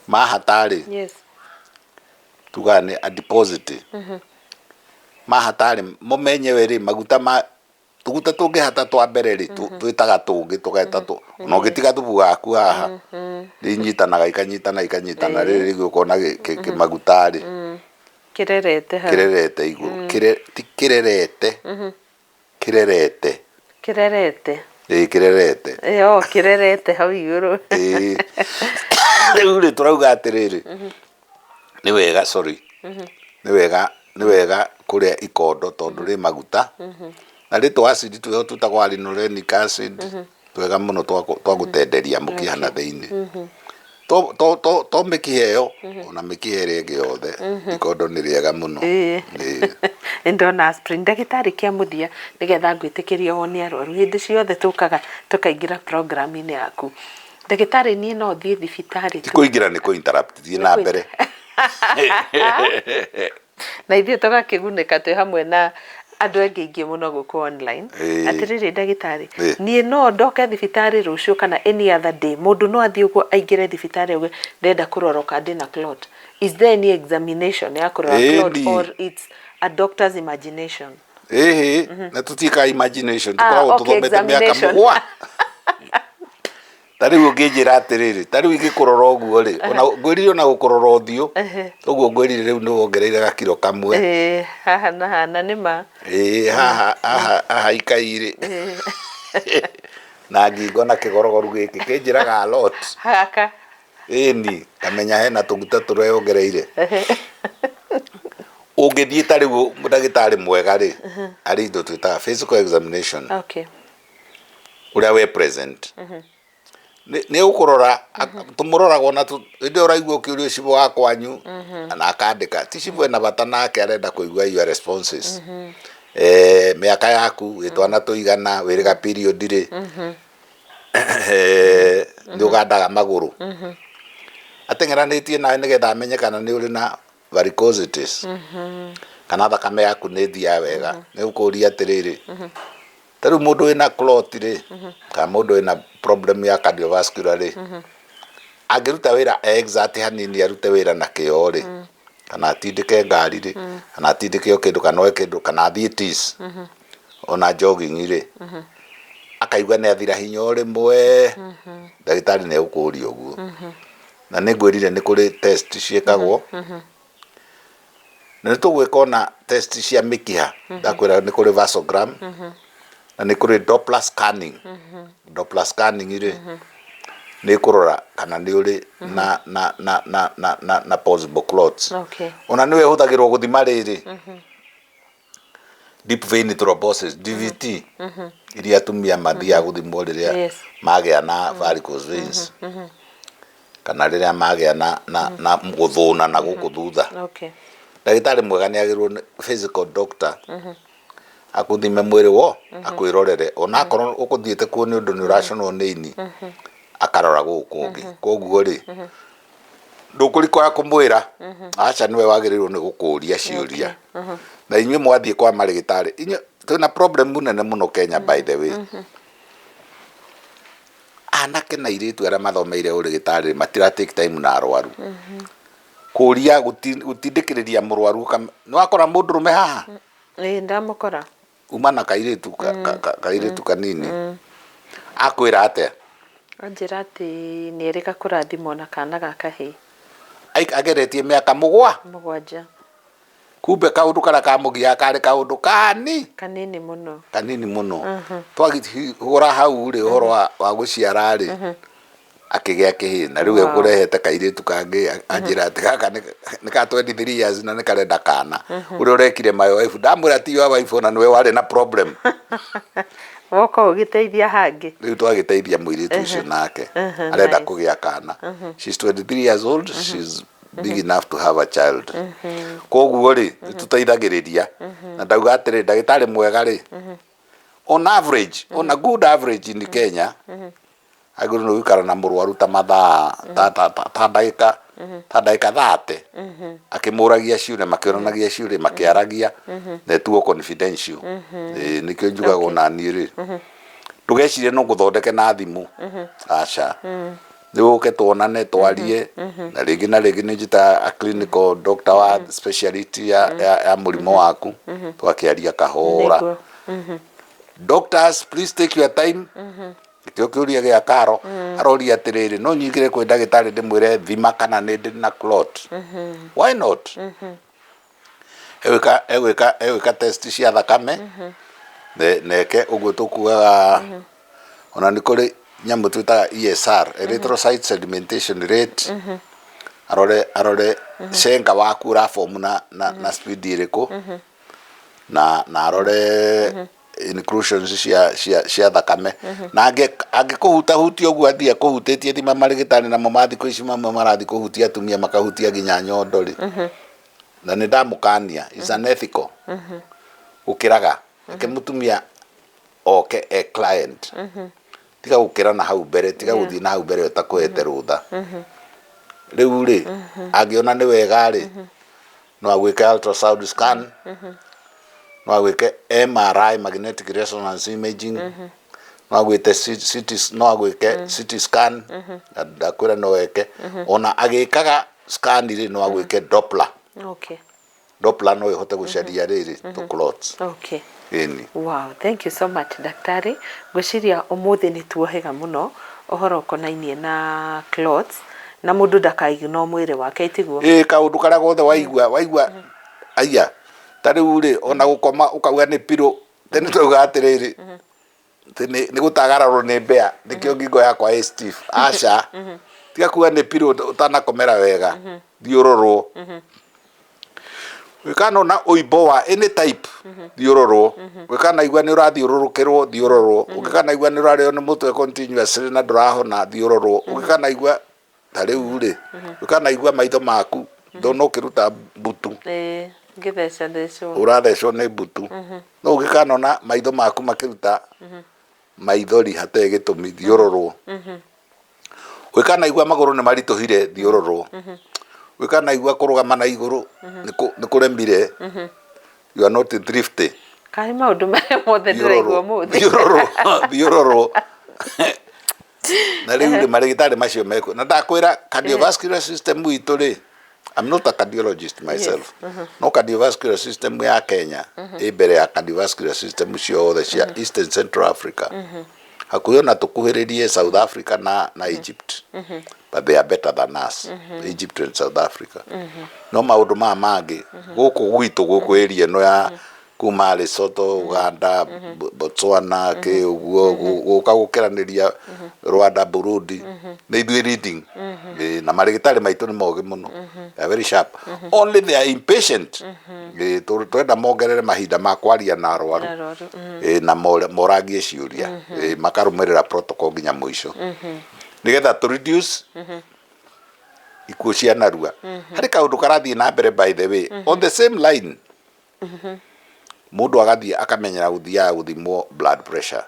S3: Mahata rĩ,
S1: Yes.
S3: tugaga nĩ adiposity. Mahata rĩ, mo menyewe rĩ, maguta ma tũguta tũngĩhata twa mbere rĩ, twĩtaga tũngĩ tũgeta tũ, ona ũngĩtiga thubu waku haha, nĩ inyitanaga ikanyitana ikanyitana, rĩrĩ rĩngĩ ũkona kĩmaguta rĩ,
S1: Kĩrerete
S3: hau. Kĩrerete igũrũ. Kĩre, ti kĩrerete. Kĩrerete.
S1: Kĩrerete.
S3: Ĩĩ kĩrerete.
S1: Ĩĩ oh kĩrerete hau igũrũ.
S3: Ĩĩ. Rĩu rĩ tũrauga atĩrĩrĩ, nĩ wega sorry, nĩ wega nĩ wega kũrĩa ikondo tondũ rĩ maguta, na rĩ tũ acid twĩho twĩtagwo linolenic acid, twega mũno twa gũtenderia mũkiha na thĩinĩ. To to to to mĩkiha ĩyo ona mĩkiha ĩrĩa ĩngĩ yothe ikondo nĩ rĩega mũno.
S1: Ĩĩ.
S3: Ĩĩ.
S1: Nĩndona aspirin. Ndagĩtarĩ kĩa mũthia nĩgetha ngwĩtĩkĩrie wone arwaru hĩndĩ ciothe tũkaga tũkaingĩra program-inĩ yaku. Ndagĩtarĩ niĩ no thiĩ thibitarĩ
S3: Ti kũingĩra nĩ kũ interrupt thiĩ na mbere.
S1: Na ithuĩ tũgakĩgunĩka twĩ hamwe na andũ angĩ aingĩ mũno gũkũ online.
S3: Ĩĩ.
S1: Atĩrĩrĩ ndagĩtarĩ,
S3: Ĩĩ.
S1: niĩ no ndoke thibitarĩ rũciũ kana any other day, mũndũ no athiĩ ũguo aingĩre thibitarĩ auge ndĩrenda kũrorwo kana ndĩna clot. Is there any examination ya kũrora clot
S3: Ĩni.
S1: or it's a doctor's imagination?
S3: Ĩhĩ, na tũtiĩkaga imagination,
S1: Ah,
S3: tũkoragwo
S1: okay,
S3: tũthomete mĩaka
S1: examination.
S3: mũgwa. Ta rĩu ũngĩnjĩra atĩrĩrĩ, ta rĩu ingĩkũrora ũguo rĩ, ona ngwĩrire ona gũkũrora ũthiũ, ũguo ngwĩrire rĩu nĩ wongereire gakiro kamwe.
S1: Ĩĩ, haha na haha na nĩ ma.
S3: Ĩĩ, haha haha haha ikai rĩ, na ngingo na kĩgorogoru gĩkĩ kĩnjĩraga a lot.
S1: Gaka.
S3: Ĩni, ngamenya hena tũguta tũreyongereire. Ũngĩthiĩ ta rĩu ndagĩtarĩ mwega rĩ, harĩ indo twĩtaga physical examination.
S1: Okay.
S3: Ũrĩa we present nĩ ũkũrora tũmũroraga ona hĩndĩ ĩyo ũraigua ũkĩũrio cibũ wa kwanyu na akandĩka ti cibũ ena bata nake arenda kũigua your responses. Eh, mĩaka yaku wĩ twana tũigana wĩrĩga period rĩ, eh, nĩ ũgandaga magũrũ ateng'eranĩtie nawe nĩgetha amenye kana nĩ ũrĩ na varicosities kana thakame yaku nĩ ĩthiaga wega. Nĩ ũkũria atĩrĩrĩ, ta rĩu mũndũ wĩna clot rĩ, kana mũndũ wĩna problem ya cardiovascular rĩ, angĩruta wĩra exert hanini arute wĩra na kĩo rĩ, kana atindĩke ngari rĩ, kana atindĩke o kĩndũ kana oe kĩndũ kana athiĩ tis ona jogging rĩ, akaigua nĩ athira hinya o rĩmwe, ndagĩtarĩ nĩ egũkũria ũguo. Na nĩ ngwĩrire nĩ kũrĩ test ciĩkagwo, na nĩ tũgwĩka ona test cia mĩkiha. Ndakwĩra nĩ kũrĩ vasogram na nĩ kũrĩ Doppler scanning. Doppler scanning rĩ, nĩ kũrora kana nĩ ũrĩ na na na na na na na possible clots. Ona nĩyo ĩhũthagĩrwo gũthima rĩrĩ deep vein thrombosis, DVT, iria atumia mathiaga gũthimwo rĩrĩa magĩa na varicose veins kana rĩrĩa magĩa na gũthũna na gũkũ thutha. Ndagĩtarĩ mwega nĩ agĩrĩirwo nĩ physical doctor akũthime mwĩrĩ wo akwĩrorere ona akorwo ũkũthiĩte kuo nĩ ũndũ nĩ ũraconwo nĩ ini akarora gũkũ kũngĩ. Koguo rĩ, ndũkũrikoya kũmwĩra aca, nĩwe wagĩrĩirwo nĩ gũkũria ciũria. Na inyuĩ mwathiĩ kwa marĩgĩtarĩ, inyuĩ twĩna problem nene mũno Kenya, by the way. Anake na airĩtu arĩa mathomeire ũrĩgĩtarĩ matira take time na arwaru kũria gũtindĩkĩrĩria mũrwaru. Nĩ wakora mũndũrũme haha?
S1: Ĩĩ, ndamũkora.
S3: Uma na kairĩtu kairĩtu kanini, akwĩra atĩa?
S1: Anjĩra atĩ nĩ erĩga kũrathimwo na kana ga kahĩĩ.
S3: Ageretie mĩaka mũgwa
S1: 7.
S3: Kumbe kaũndũ karĩa kamũgiaga karĩ kaũndũ kani
S1: kanini mũno.
S3: Kanini mũno. Twagĩhũra hau rĩ, ũhoro wa gũciara rĩ, akĩgĩa kĩhĩĩ na rĩu ekũrehete kairĩtu kangĩ. Anjĩra atĩ gaka nĩ ka 23 years na nĩ karenda kana. Ũrĩa ũrekire my wife, ndamwĩra ti your wife, ona nĩwe warĩ na problem.
S1: Woka ũgĩteithia hangĩ.
S3: Rĩu twagĩteithia mũirĩtu ũcio nake arenda kũgĩa kana. She's 23 years old, she's big enough to have a child. Koguo rĩ, nĩ tũteithagĩrĩria na ndauga atĩrĩ, ndagĩtarĩ mwega rĩ, on average, on a good average in Kenya, agĩrĩirwo nĩ gũikara na mũrwaru ta mathaa ta ndagĩka 30 akĩmũragia ciũria, makĩonanagia ciũria, makĩaragia, na ĩtuo confidential. Ĩĩ, nĩkĩo njugaga ona niĩ rĩ, ndũgecirie no ngũthondeke na thimũ, aca, nĩ ũke tuonane twarie. Na rĩngĩ na rĩngĩ nĩ njĩtaga a clinical doctor wa speciality ya mũrimũ waku, twakĩaria kahora. Doctors, please take your time. Nĩkĩo kĩũria gĩa Karo aroria atĩrĩrĩ, no nyingĩre kwĩ ndagĩtarĩ ndĩmwĩre thima kana nĩ ndĩ na clot? Why not? Egwĩka test cia thakame neke ũguo tũkugaga. Ona nĩ kũrĩ nyamũ twĩtaga ESR, erythrocyte sedimentation rate, arore cenga waku ũrabomu na speed ĩrĩkũ, na arore inclusions cia cia cia thakame na angĩkũhutahutia ũguo athiĩ akũhutĩtie thima marĩgĩtarĩ namo ma thikũ ici mamwe marathiĩ kũhutia atumia makahutia nginya nyondo rĩ na nĩ ndamũkania is unethical gũkĩraga reke mũtumia oke e client tiga gũkĩra na hau mbere tiga gũthiĩ na hau mbere ũtakũhete rũtha rĩu rĩ angĩona nĩ wega rĩ no agwĩke ultrasound scan no agwĩke MRI magnetic resonance imaging no agwĩte CT no agwĩke CT scan na ndakwĩra no eke ona agĩkaga scan rĩ no agwĩke Doppler
S1: Okay.
S3: Doppler no ĩhote gũcaria rĩrĩ tũ clots
S1: Okay.
S3: ĩni
S1: Wow, thank you so much daktari. Ngwĩciria ũmũthĩ nĩ tuohĩga mũno ũhoro ũkonainie na clots na mũndũ ndakaignore mwĩrĩ wake tiguo?
S3: Ĩĩ kaũndũ karĩa gothe waigua waigua aya ta rĩu rĩ ona gũkoma ũkauga nĩ pillow tene twaugaga atĩrĩrĩ atĩ nĩ nĩ gũtagararwo nĩ mbĩa nĩkĩo ngingo yakwa ĩ stiff aca tiga kuga nĩ pillow ũtanakomera wega thiĩ ũrorwo Ũngĩkanona ũimbo wa any type thiĩ ũrorwo ũngĩkanaigua nĩ ũrathiũrũrũkĩrwo thiĩ ũrorwo ũngĩkanaigua nĩ ũrarĩo nĩ mũtwe continuously na ndũrahona thiĩ ũrorwo ũngĩkanaigua ta rĩu rĩ ũngĩkanaigua maitho maku ndona ũkĩruta mbutu
S1: Ĩĩ, ngĩthecathecwo.
S3: ũrathecwo nĩ mbutu no ũngĩkanona maitho maku makĩruta maithori hatarĩ gĩtũmi thiĩ ũrorwo Ũngĩkanaigua magũrũ nĩ maritũhire thiĩ ũrorwo. Ũngĩkanaigua kũrũgama na igũrũ nĩ kũremire you are not thrifty.
S1: Karĩ maũndũ marĩa mothe ndĩraigua ũmũthĩ.
S3: Thiĩ ũrorwo, thiĩ ũrorwo. Na rĩu rĩ marĩgĩtarĩ macio mekuo. Na ndakwĩra cardiovascular system itũ rĩ, I'm not a cardiologist myself. No cardiovascular system ya Kenya ĩ mbere ya cardiovascular system ciothe cia East and Central Africa. Hakuhĩ ona tũkuhĩrĩrie South Africa na, na Egypt. But they are better than us. Egypt and South Africa. No maũndũ maya mangĩ gũkũ gwitũ gũkũ area ĩno ya kuma Lesotho, Uganda, Botswana, kĩ ũguo gũka gũkĩranĩria Rwanda, Burundi nĩ ithuĩ leading. Ĩĩ, na marĩgĩtarĩ maitũ nĩ mogĩ mũno. They are very sharp. Only they are impatient. Ĩĩ, twenda mongerere mahinda ma kwaria na arwaru.
S1: Na arwaru,
S3: Ĩĩ, na moragie ciũria. Ĩĩ, makarũmĩrĩra protocol nginya mũico. Nĩgetha tũ reduce ikuũ cia narua. Harĩ kaũndũ karathiĩ na mbere by the way on the same line Mũndũ agathiĩ akamenyera gũthiaga gũthimwo blood pressure.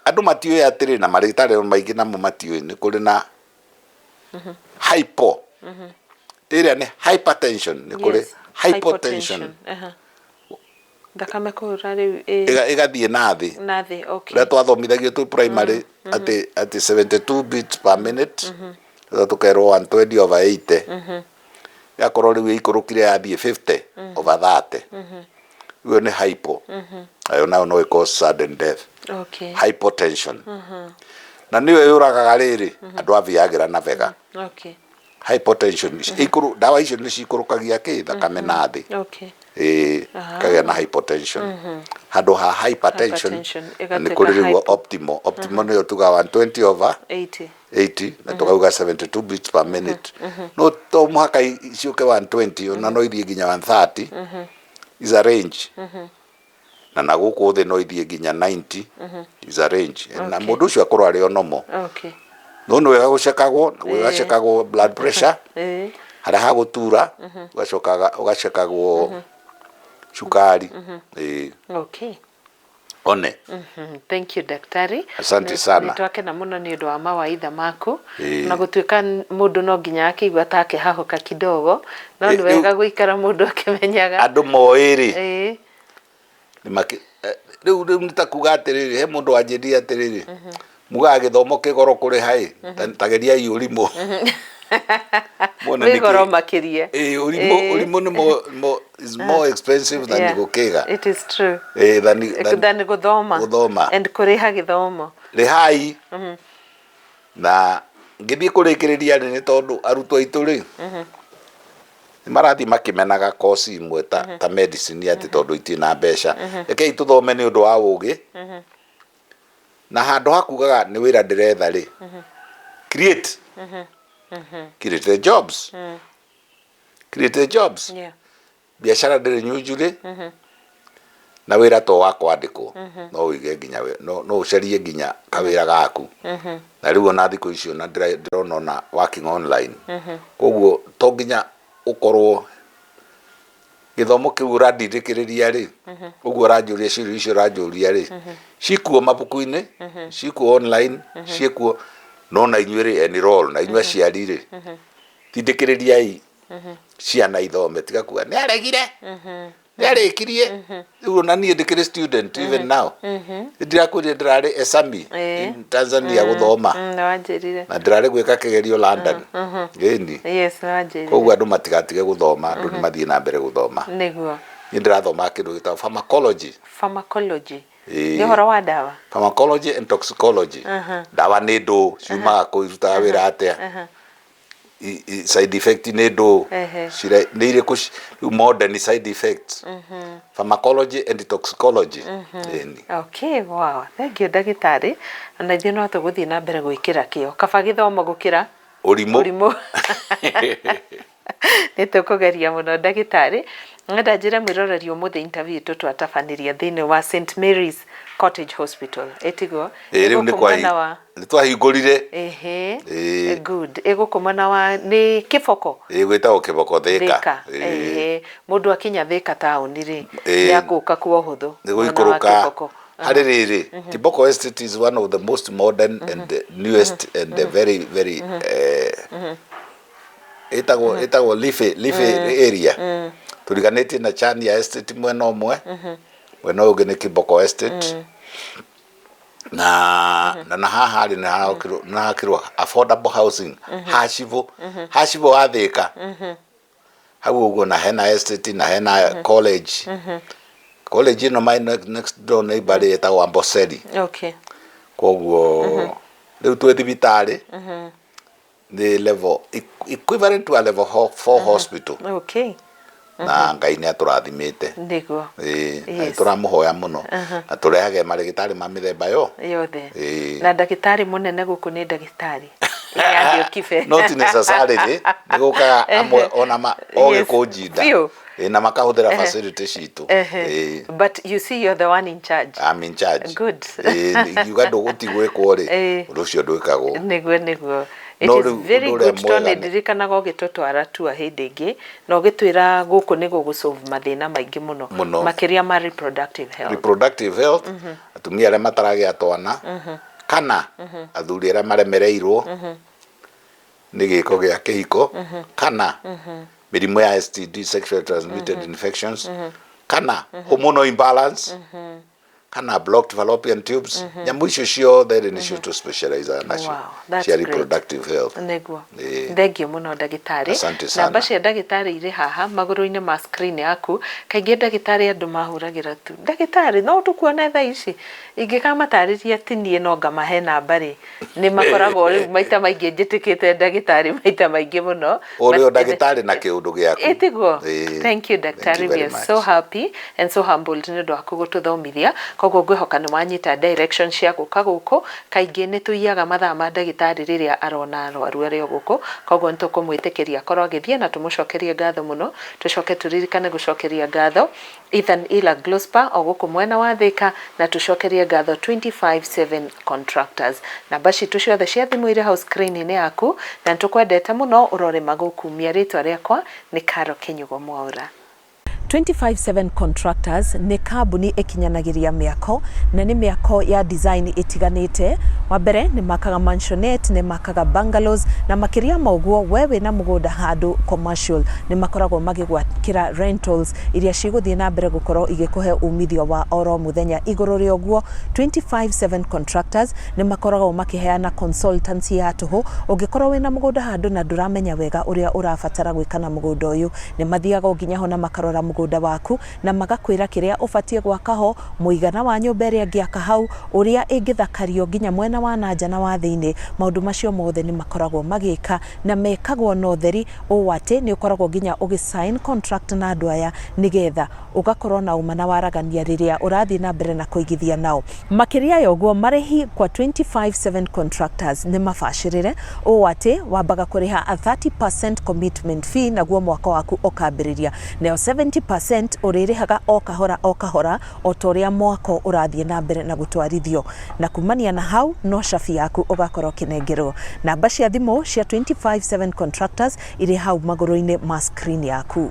S3: Andũ matiũĩ atĩrĩ na marĩgĩtarĩ maingĩ namo matiũĩ nĩ kũrĩ na hypo. Ĩrĩa nĩ hypertension nĩ kũrĩ
S1: Yes,
S3: hypotension.
S1: Aha. Thakame kũhũra rĩu ĩ
S3: Ĩgathiĩ na thĩ.
S1: na thĩ okay.
S3: Ũrĩa twathomithagio twĩ primary atĩ atĩ 72 beats per minute thutha tũkerwo 120 over 80. Yakorwo rĩu ĩikũrũkire yathiĩ 50 over 30 ĩyo nĩ hypo nayo nayo no ĩcause sudden death
S1: Okay.
S3: hypotension na nĩyo yũragaga rĩrĩ andũ a Viagra na Vega
S1: Okay.
S3: hypotension ikũrũ ndawa icio nĩ cikũrũkagia kĩ thakame na thĩ
S1: Okay.
S3: ĩĩ kagĩa na hypotension handũ ha hypertension
S1: Hypertension,
S3: na nĩ
S1: ĩgatuĩka
S3: kũrĩ rĩu
S1: hypo.
S3: optimal optimal nĩyo tugaga 120 over
S1: 80.
S3: 80 na tukauga 72 beats per minute no to mũhaka ciũke 120 ona no ithiĩ nginya 130 is a range na na gũkũ thĩ no ithiĩ nginya 90 is a range na
S1: Okay.
S3: mũndũ ũcio akorwo arĩ o normal
S1: Okay.
S3: no nĩ wega gũcekagwo gũgacekagwo blood pressure
S1: Eh.
S3: harĩa hagũtura ũgacokaga ũgacekagwo cukari ĩĩ
S1: Okay.
S3: one
S1: Thank you daktari.
S3: Asante sana.
S1: Nĩ twakena mũno nĩ ũndũ wa mawaitha maku
S3: Ĩĩ.
S1: na gũtuĩka mũndũ no nginya akĩigua ta akĩhahũka kidogo no nĩ
S3: Ĩ, rĩu-
S1: wega gũikara mũndũ akĩmenyaga.
S3: andũ moĩ rĩ
S1: Ĩĩ.
S3: nĩ makĩ rĩu rĩu nĩ ta kuga atĩrĩrĩ he mũndũ wanjĩrire atĩrĩrĩ mugaga gĩthomo kĩ goro kũrĩha ĩ ta geriai ũrimũ Muone
S1: Wĩ goro
S3: nĩkĩ
S1: makĩria.
S3: Ĩĩ ũrimũ
S1: Ĩĩ.
S3: ũrimũ nĩ more, is more expensive than
S1: Yeah.
S3: gũkĩga
S1: It is true.
S3: Ĩĩ than
S1: Than gũthoma.
S3: gũthoma.
S1: And kũrĩha gĩthomo.
S3: Rĩhai na ngĩthiĩ kũrĩkĩrĩria rĩ nĩ tondũ arutwo aitũ rĩ nĩ marathiĩ makĩmenaga koci imwe ta, ta medicine atĩ tondũ itirĩ na mbeca rekei tũthome nĩ ũndũ wa ũgĩ na handũ ha kugaga nĩ wĩra ndĩretha rĩ create create the jobs create the jobs
S1: Yeah.
S3: biacara ndĩrĩ nyunjurĩ Na wĩra to wa kwandĩkwo, no ũige nginya no ũcarie nginya kawĩra gaku. Na rĩu ona thikũ ici ona ndĩrona ona working online. Koguo to nginya ũkorwo gĩthomo kĩu ũrandindĩkĩrĩria rĩ, ũguo ũranjũria ciũria icio ũranjũria rĩ, cikuo mabuku-inĩ, cikuo online, ciĩkuo, no na inyuĩ rĩ, enroll, na inyuĩ aciari rĩ, tindĩkĩrĩriai ciana ithome, tiga kuga nĩ aregire, nĩ arĩkirie. Rĩu ona niĩ ndĩkĩrĩ student even now. Nĩ ndĩrakwĩrire ndĩrarĩ Esami in Tanzania gũthoma.
S1: Nĩ wanjĩrire.
S3: Na ndĩrarĩ gwĩka kĩgerio London. Ĩni.
S1: Yes, nĩ wanjĩrire.
S3: Koguo andũ matigatige gũthoma, andũ nĩ mathiĩ na mbere gũthoma.
S1: Nĩguo.
S3: Niĩ ndĩrathoma kĩndũ gĩtagwo pharmacology.
S1: Pharmacology. Nĩ ũhoro wa ndawa?
S3: Pharmacology and toxicology. Ndawa nĩ ndũ, ciumaga kũ, irutaga wĩra atĩa? Side effect nĩ ndũ? Nĩ irĩkũ rĩu modern side effects? Pharmacology and toxicology. Ĩni.
S1: Okay, wow. Thank you ndagĩtarĩ. Ona ithuĩ no tũgũthiĩ na mbere gwĩkĩra kĩo. Kaba gĩthomo gũkĩra
S3: ũrimũ.
S1: Ũrimũ. Nĩ tũkũgeria mũno ndagĩtarĩ. Ngenda njĩre mwĩroreri ũmũthĩ interview itũ twatabanĩria thĩinĩ wa St Mary's Cottage Hospital. Ĩtiguo?
S3: Ĩĩ, rĩu nĩ
S1: Ĩgũkũ mwena wa
S3: nĩ twahingũrire.
S1: Ĩhĩ. Good. Ĩgũkũ mwena wa nĩ Kĩboko?
S3: Ĩĩ, gwĩtagwo Kĩboko Thĩka.
S1: Thĩka. Ĩhĩ. Mũndũ akinya Thĩka taũni rĩ, nĩ agũka kwa ũhũthũ.
S3: Nĩ gũikũrũka. Harĩ rĩrĩ, Kiboko Estate is one of the most modern and the newest and the very very ĩtagwo ĩtagwo leafy leafy area. Tũriganĩtie na Chania Estate mwena ũmwe, mwena ũyũ ũngĩ nĩ Kiboko Estate. Na na haha rĩ nĩ harakirwo nĩ harakirwo affordable housing Hacibũ Hacibũ wa Thĩka hau ũguo, na hena estate na hena college college ĩno my next door neighbor rĩ ĩtagwo Amboseli. Koguo rĩu twĩ thibitarĩ nĩ level equivalent to a level 4 hospital. Na Ngai nĩ atũrathimĩte.
S1: Nĩguo.
S3: Ĩĩ, na nĩtũramũhoya mũno na tũrehage marĩgĩtarĩ ma mĩthemba yo
S1: yothe.
S3: Ĩĩ.
S1: Na ndagĩtarĩ mũnene gũkũ nĩ ndagĩtarĩ Inyathiũ Kibe.
S3: Not necessarily, nĩ gũkaga amwe ona ma ogĩ kũnjinda.
S1: Biũ.
S3: Ĩĩ, na makahũthĩra facility citũ. Ĩĩ.
S1: But you see, you're the one in charge.
S3: I'm in charge.
S1: Good.
S3: Ĩĩ, ingiuga ndũgũtigwĩkwo rĩ, ũndũ ũcio ndwĩkagwo.
S1: Nĩguo. It
S3: No
S1: is
S3: rĩu
S1: very
S3: ũndũ ũrĩa
S1: good tondũ
S3: mwega
S1: nĩ ndirikanaga ũgĩtũtwara tour hĩndĩ ĩngĩ na ũgĩtwĩra gũkũ nĩ gũgũsolve mathĩna maingĩ mũno.
S3: Mũno.
S1: Makĩria ma reproductive health.
S3: Reproductive health, atumia arĩa mataragĩa twana kana athuri arĩa maremereirwo nĩ gĩko gĩa kĩhiko kana mĩrimũ ya STD, sexually transmitted infections, kana hormonal imbalance kana blocked fallopian tubes, nyamũ icio ciothe rĩ nĩcio tũ specialize nacio
S1: Wow, that's
S3: cia
S1: great.
S3: reproductive health.
S1: Nĩguo.
S3: Ĩĩ.
S1: Thengiũ mũno ndagĩtarĩ.
S3: Asante sana.
S1: Namba cia ndagĩtarĩ irĩ haha magũrũ-inĩ ma screen yaku. Kaingĩ ndagĩtarĩ andũ mahũragĩra tu ndagĩtarĩ no tũkuone thaa ici, ingĩkamatarĩria ti niĩ no ngamahe namba rĩ, nĩ makoragwo rĩu maita maingĩ njĩtĩkĩte ndagĩtarĩ maita maingĩ mũno.
S3: Ũrĩ o ndagĩtarĩ na kĩũndũ gĩaku.
S1: Ĩtiguo?
S3: Ĩĩ.
S1: Thank you
S3: Thank
S1: ndagĩtarĩ.
S3: you
S1: We
S3: very
S1: are so
S3: much.
S1: happy and so humbled nĩ ũndũ waku gũtũthomithia. Koguo ngwĩhoka nĩ wanyita direction cia gũka gũkũ. Kaingĩ nĩ tũiyaga mathaa ma ndagĩtarĩ rĩrĩa arona arwaru arĩ o gũkũ, koguo nĩ tũkũmwĩtĩkĩria akorwo agĩthiĩ na tũmũcokerie ngatho mũno. Tũcoke tũririkane gũcokeria ngatho Ethan Ila Glospa o gũkũ mwena wa Thĩka, na tũcokerie ngatho 257 Contractors. Namba citũ ciothe cia thimũ irĩ hau screen-inĩ yaku, na nĩ tũkwendete mũno ũrorĩma gũkumia. Rĩtwa rĩakwa nĩ Caro Kĩnyugo Mwaũra.
S2: 257 Contractors nĩ kambuni ĩkinyanagĩria mĩako na nĩ mĩako ya design ĩtiganĩte. Wa mbere nĩ makaga mansionette, nĩ makaga bungalows, na makĩria ma ũguo we wĩna mũgũnda handũ commercial nĩ makoragwo magĩgwakĩra rentals iria cigũthiĩ na mbere gũkorwo igĩkũhe umithio wa oro mũthenya. Igũrũ rĩa ũguo, 257 Contractors nĩ makoragwo makĩheana consultancy ya tũhũ. Ũngĩkorwo wĩna mũgũnda handũ na ndũramenya wega ũrĩa ũrabatara gwĩka na mũgũnda ũyũ, nĩ mathiaga o nginya ho na makarora mũgũnda waku na magakwĩra kĩrĩa ũbatiĩ gwaka ho, mũigana wa nyũmba ĩrĩa ĩngĩaka hau, ũrĩa ĩngĩthakario nginya mwena wa na nja na wa thĩinĩ. Maũndũ macio mothe nĩ makoragwo magĩka na mekagwo na ũtheri ũũ atĩ nĩ ũkoragwo nginya ũgĩ sign contract na andũ aya nĩgetha ũgakorwo na ũma na waragania rĩrĩa ũrathiĩ na mbere na kũigithia nao. Makĩria ya ũguo, marĩhi kwa 257 Contractors nĩ mabacĩrĩre ũũ atĩ wambaga kũrĩha a 30% commitment fee naguo mwako waku ũkambĩrĩria, nayo 70. 50% ũrĩrĩhaga o kahora o kahora o ta ũrĩa mwako ũrathiĩ na mbere na gũtwarithio. Na kumania na hau no cabi yaku ũgakorwo ũkĩnengerwo. Namba cia thimũ cia 25 Seven Contractors irĩ hau magũrũ-inĩ ma screen yaku.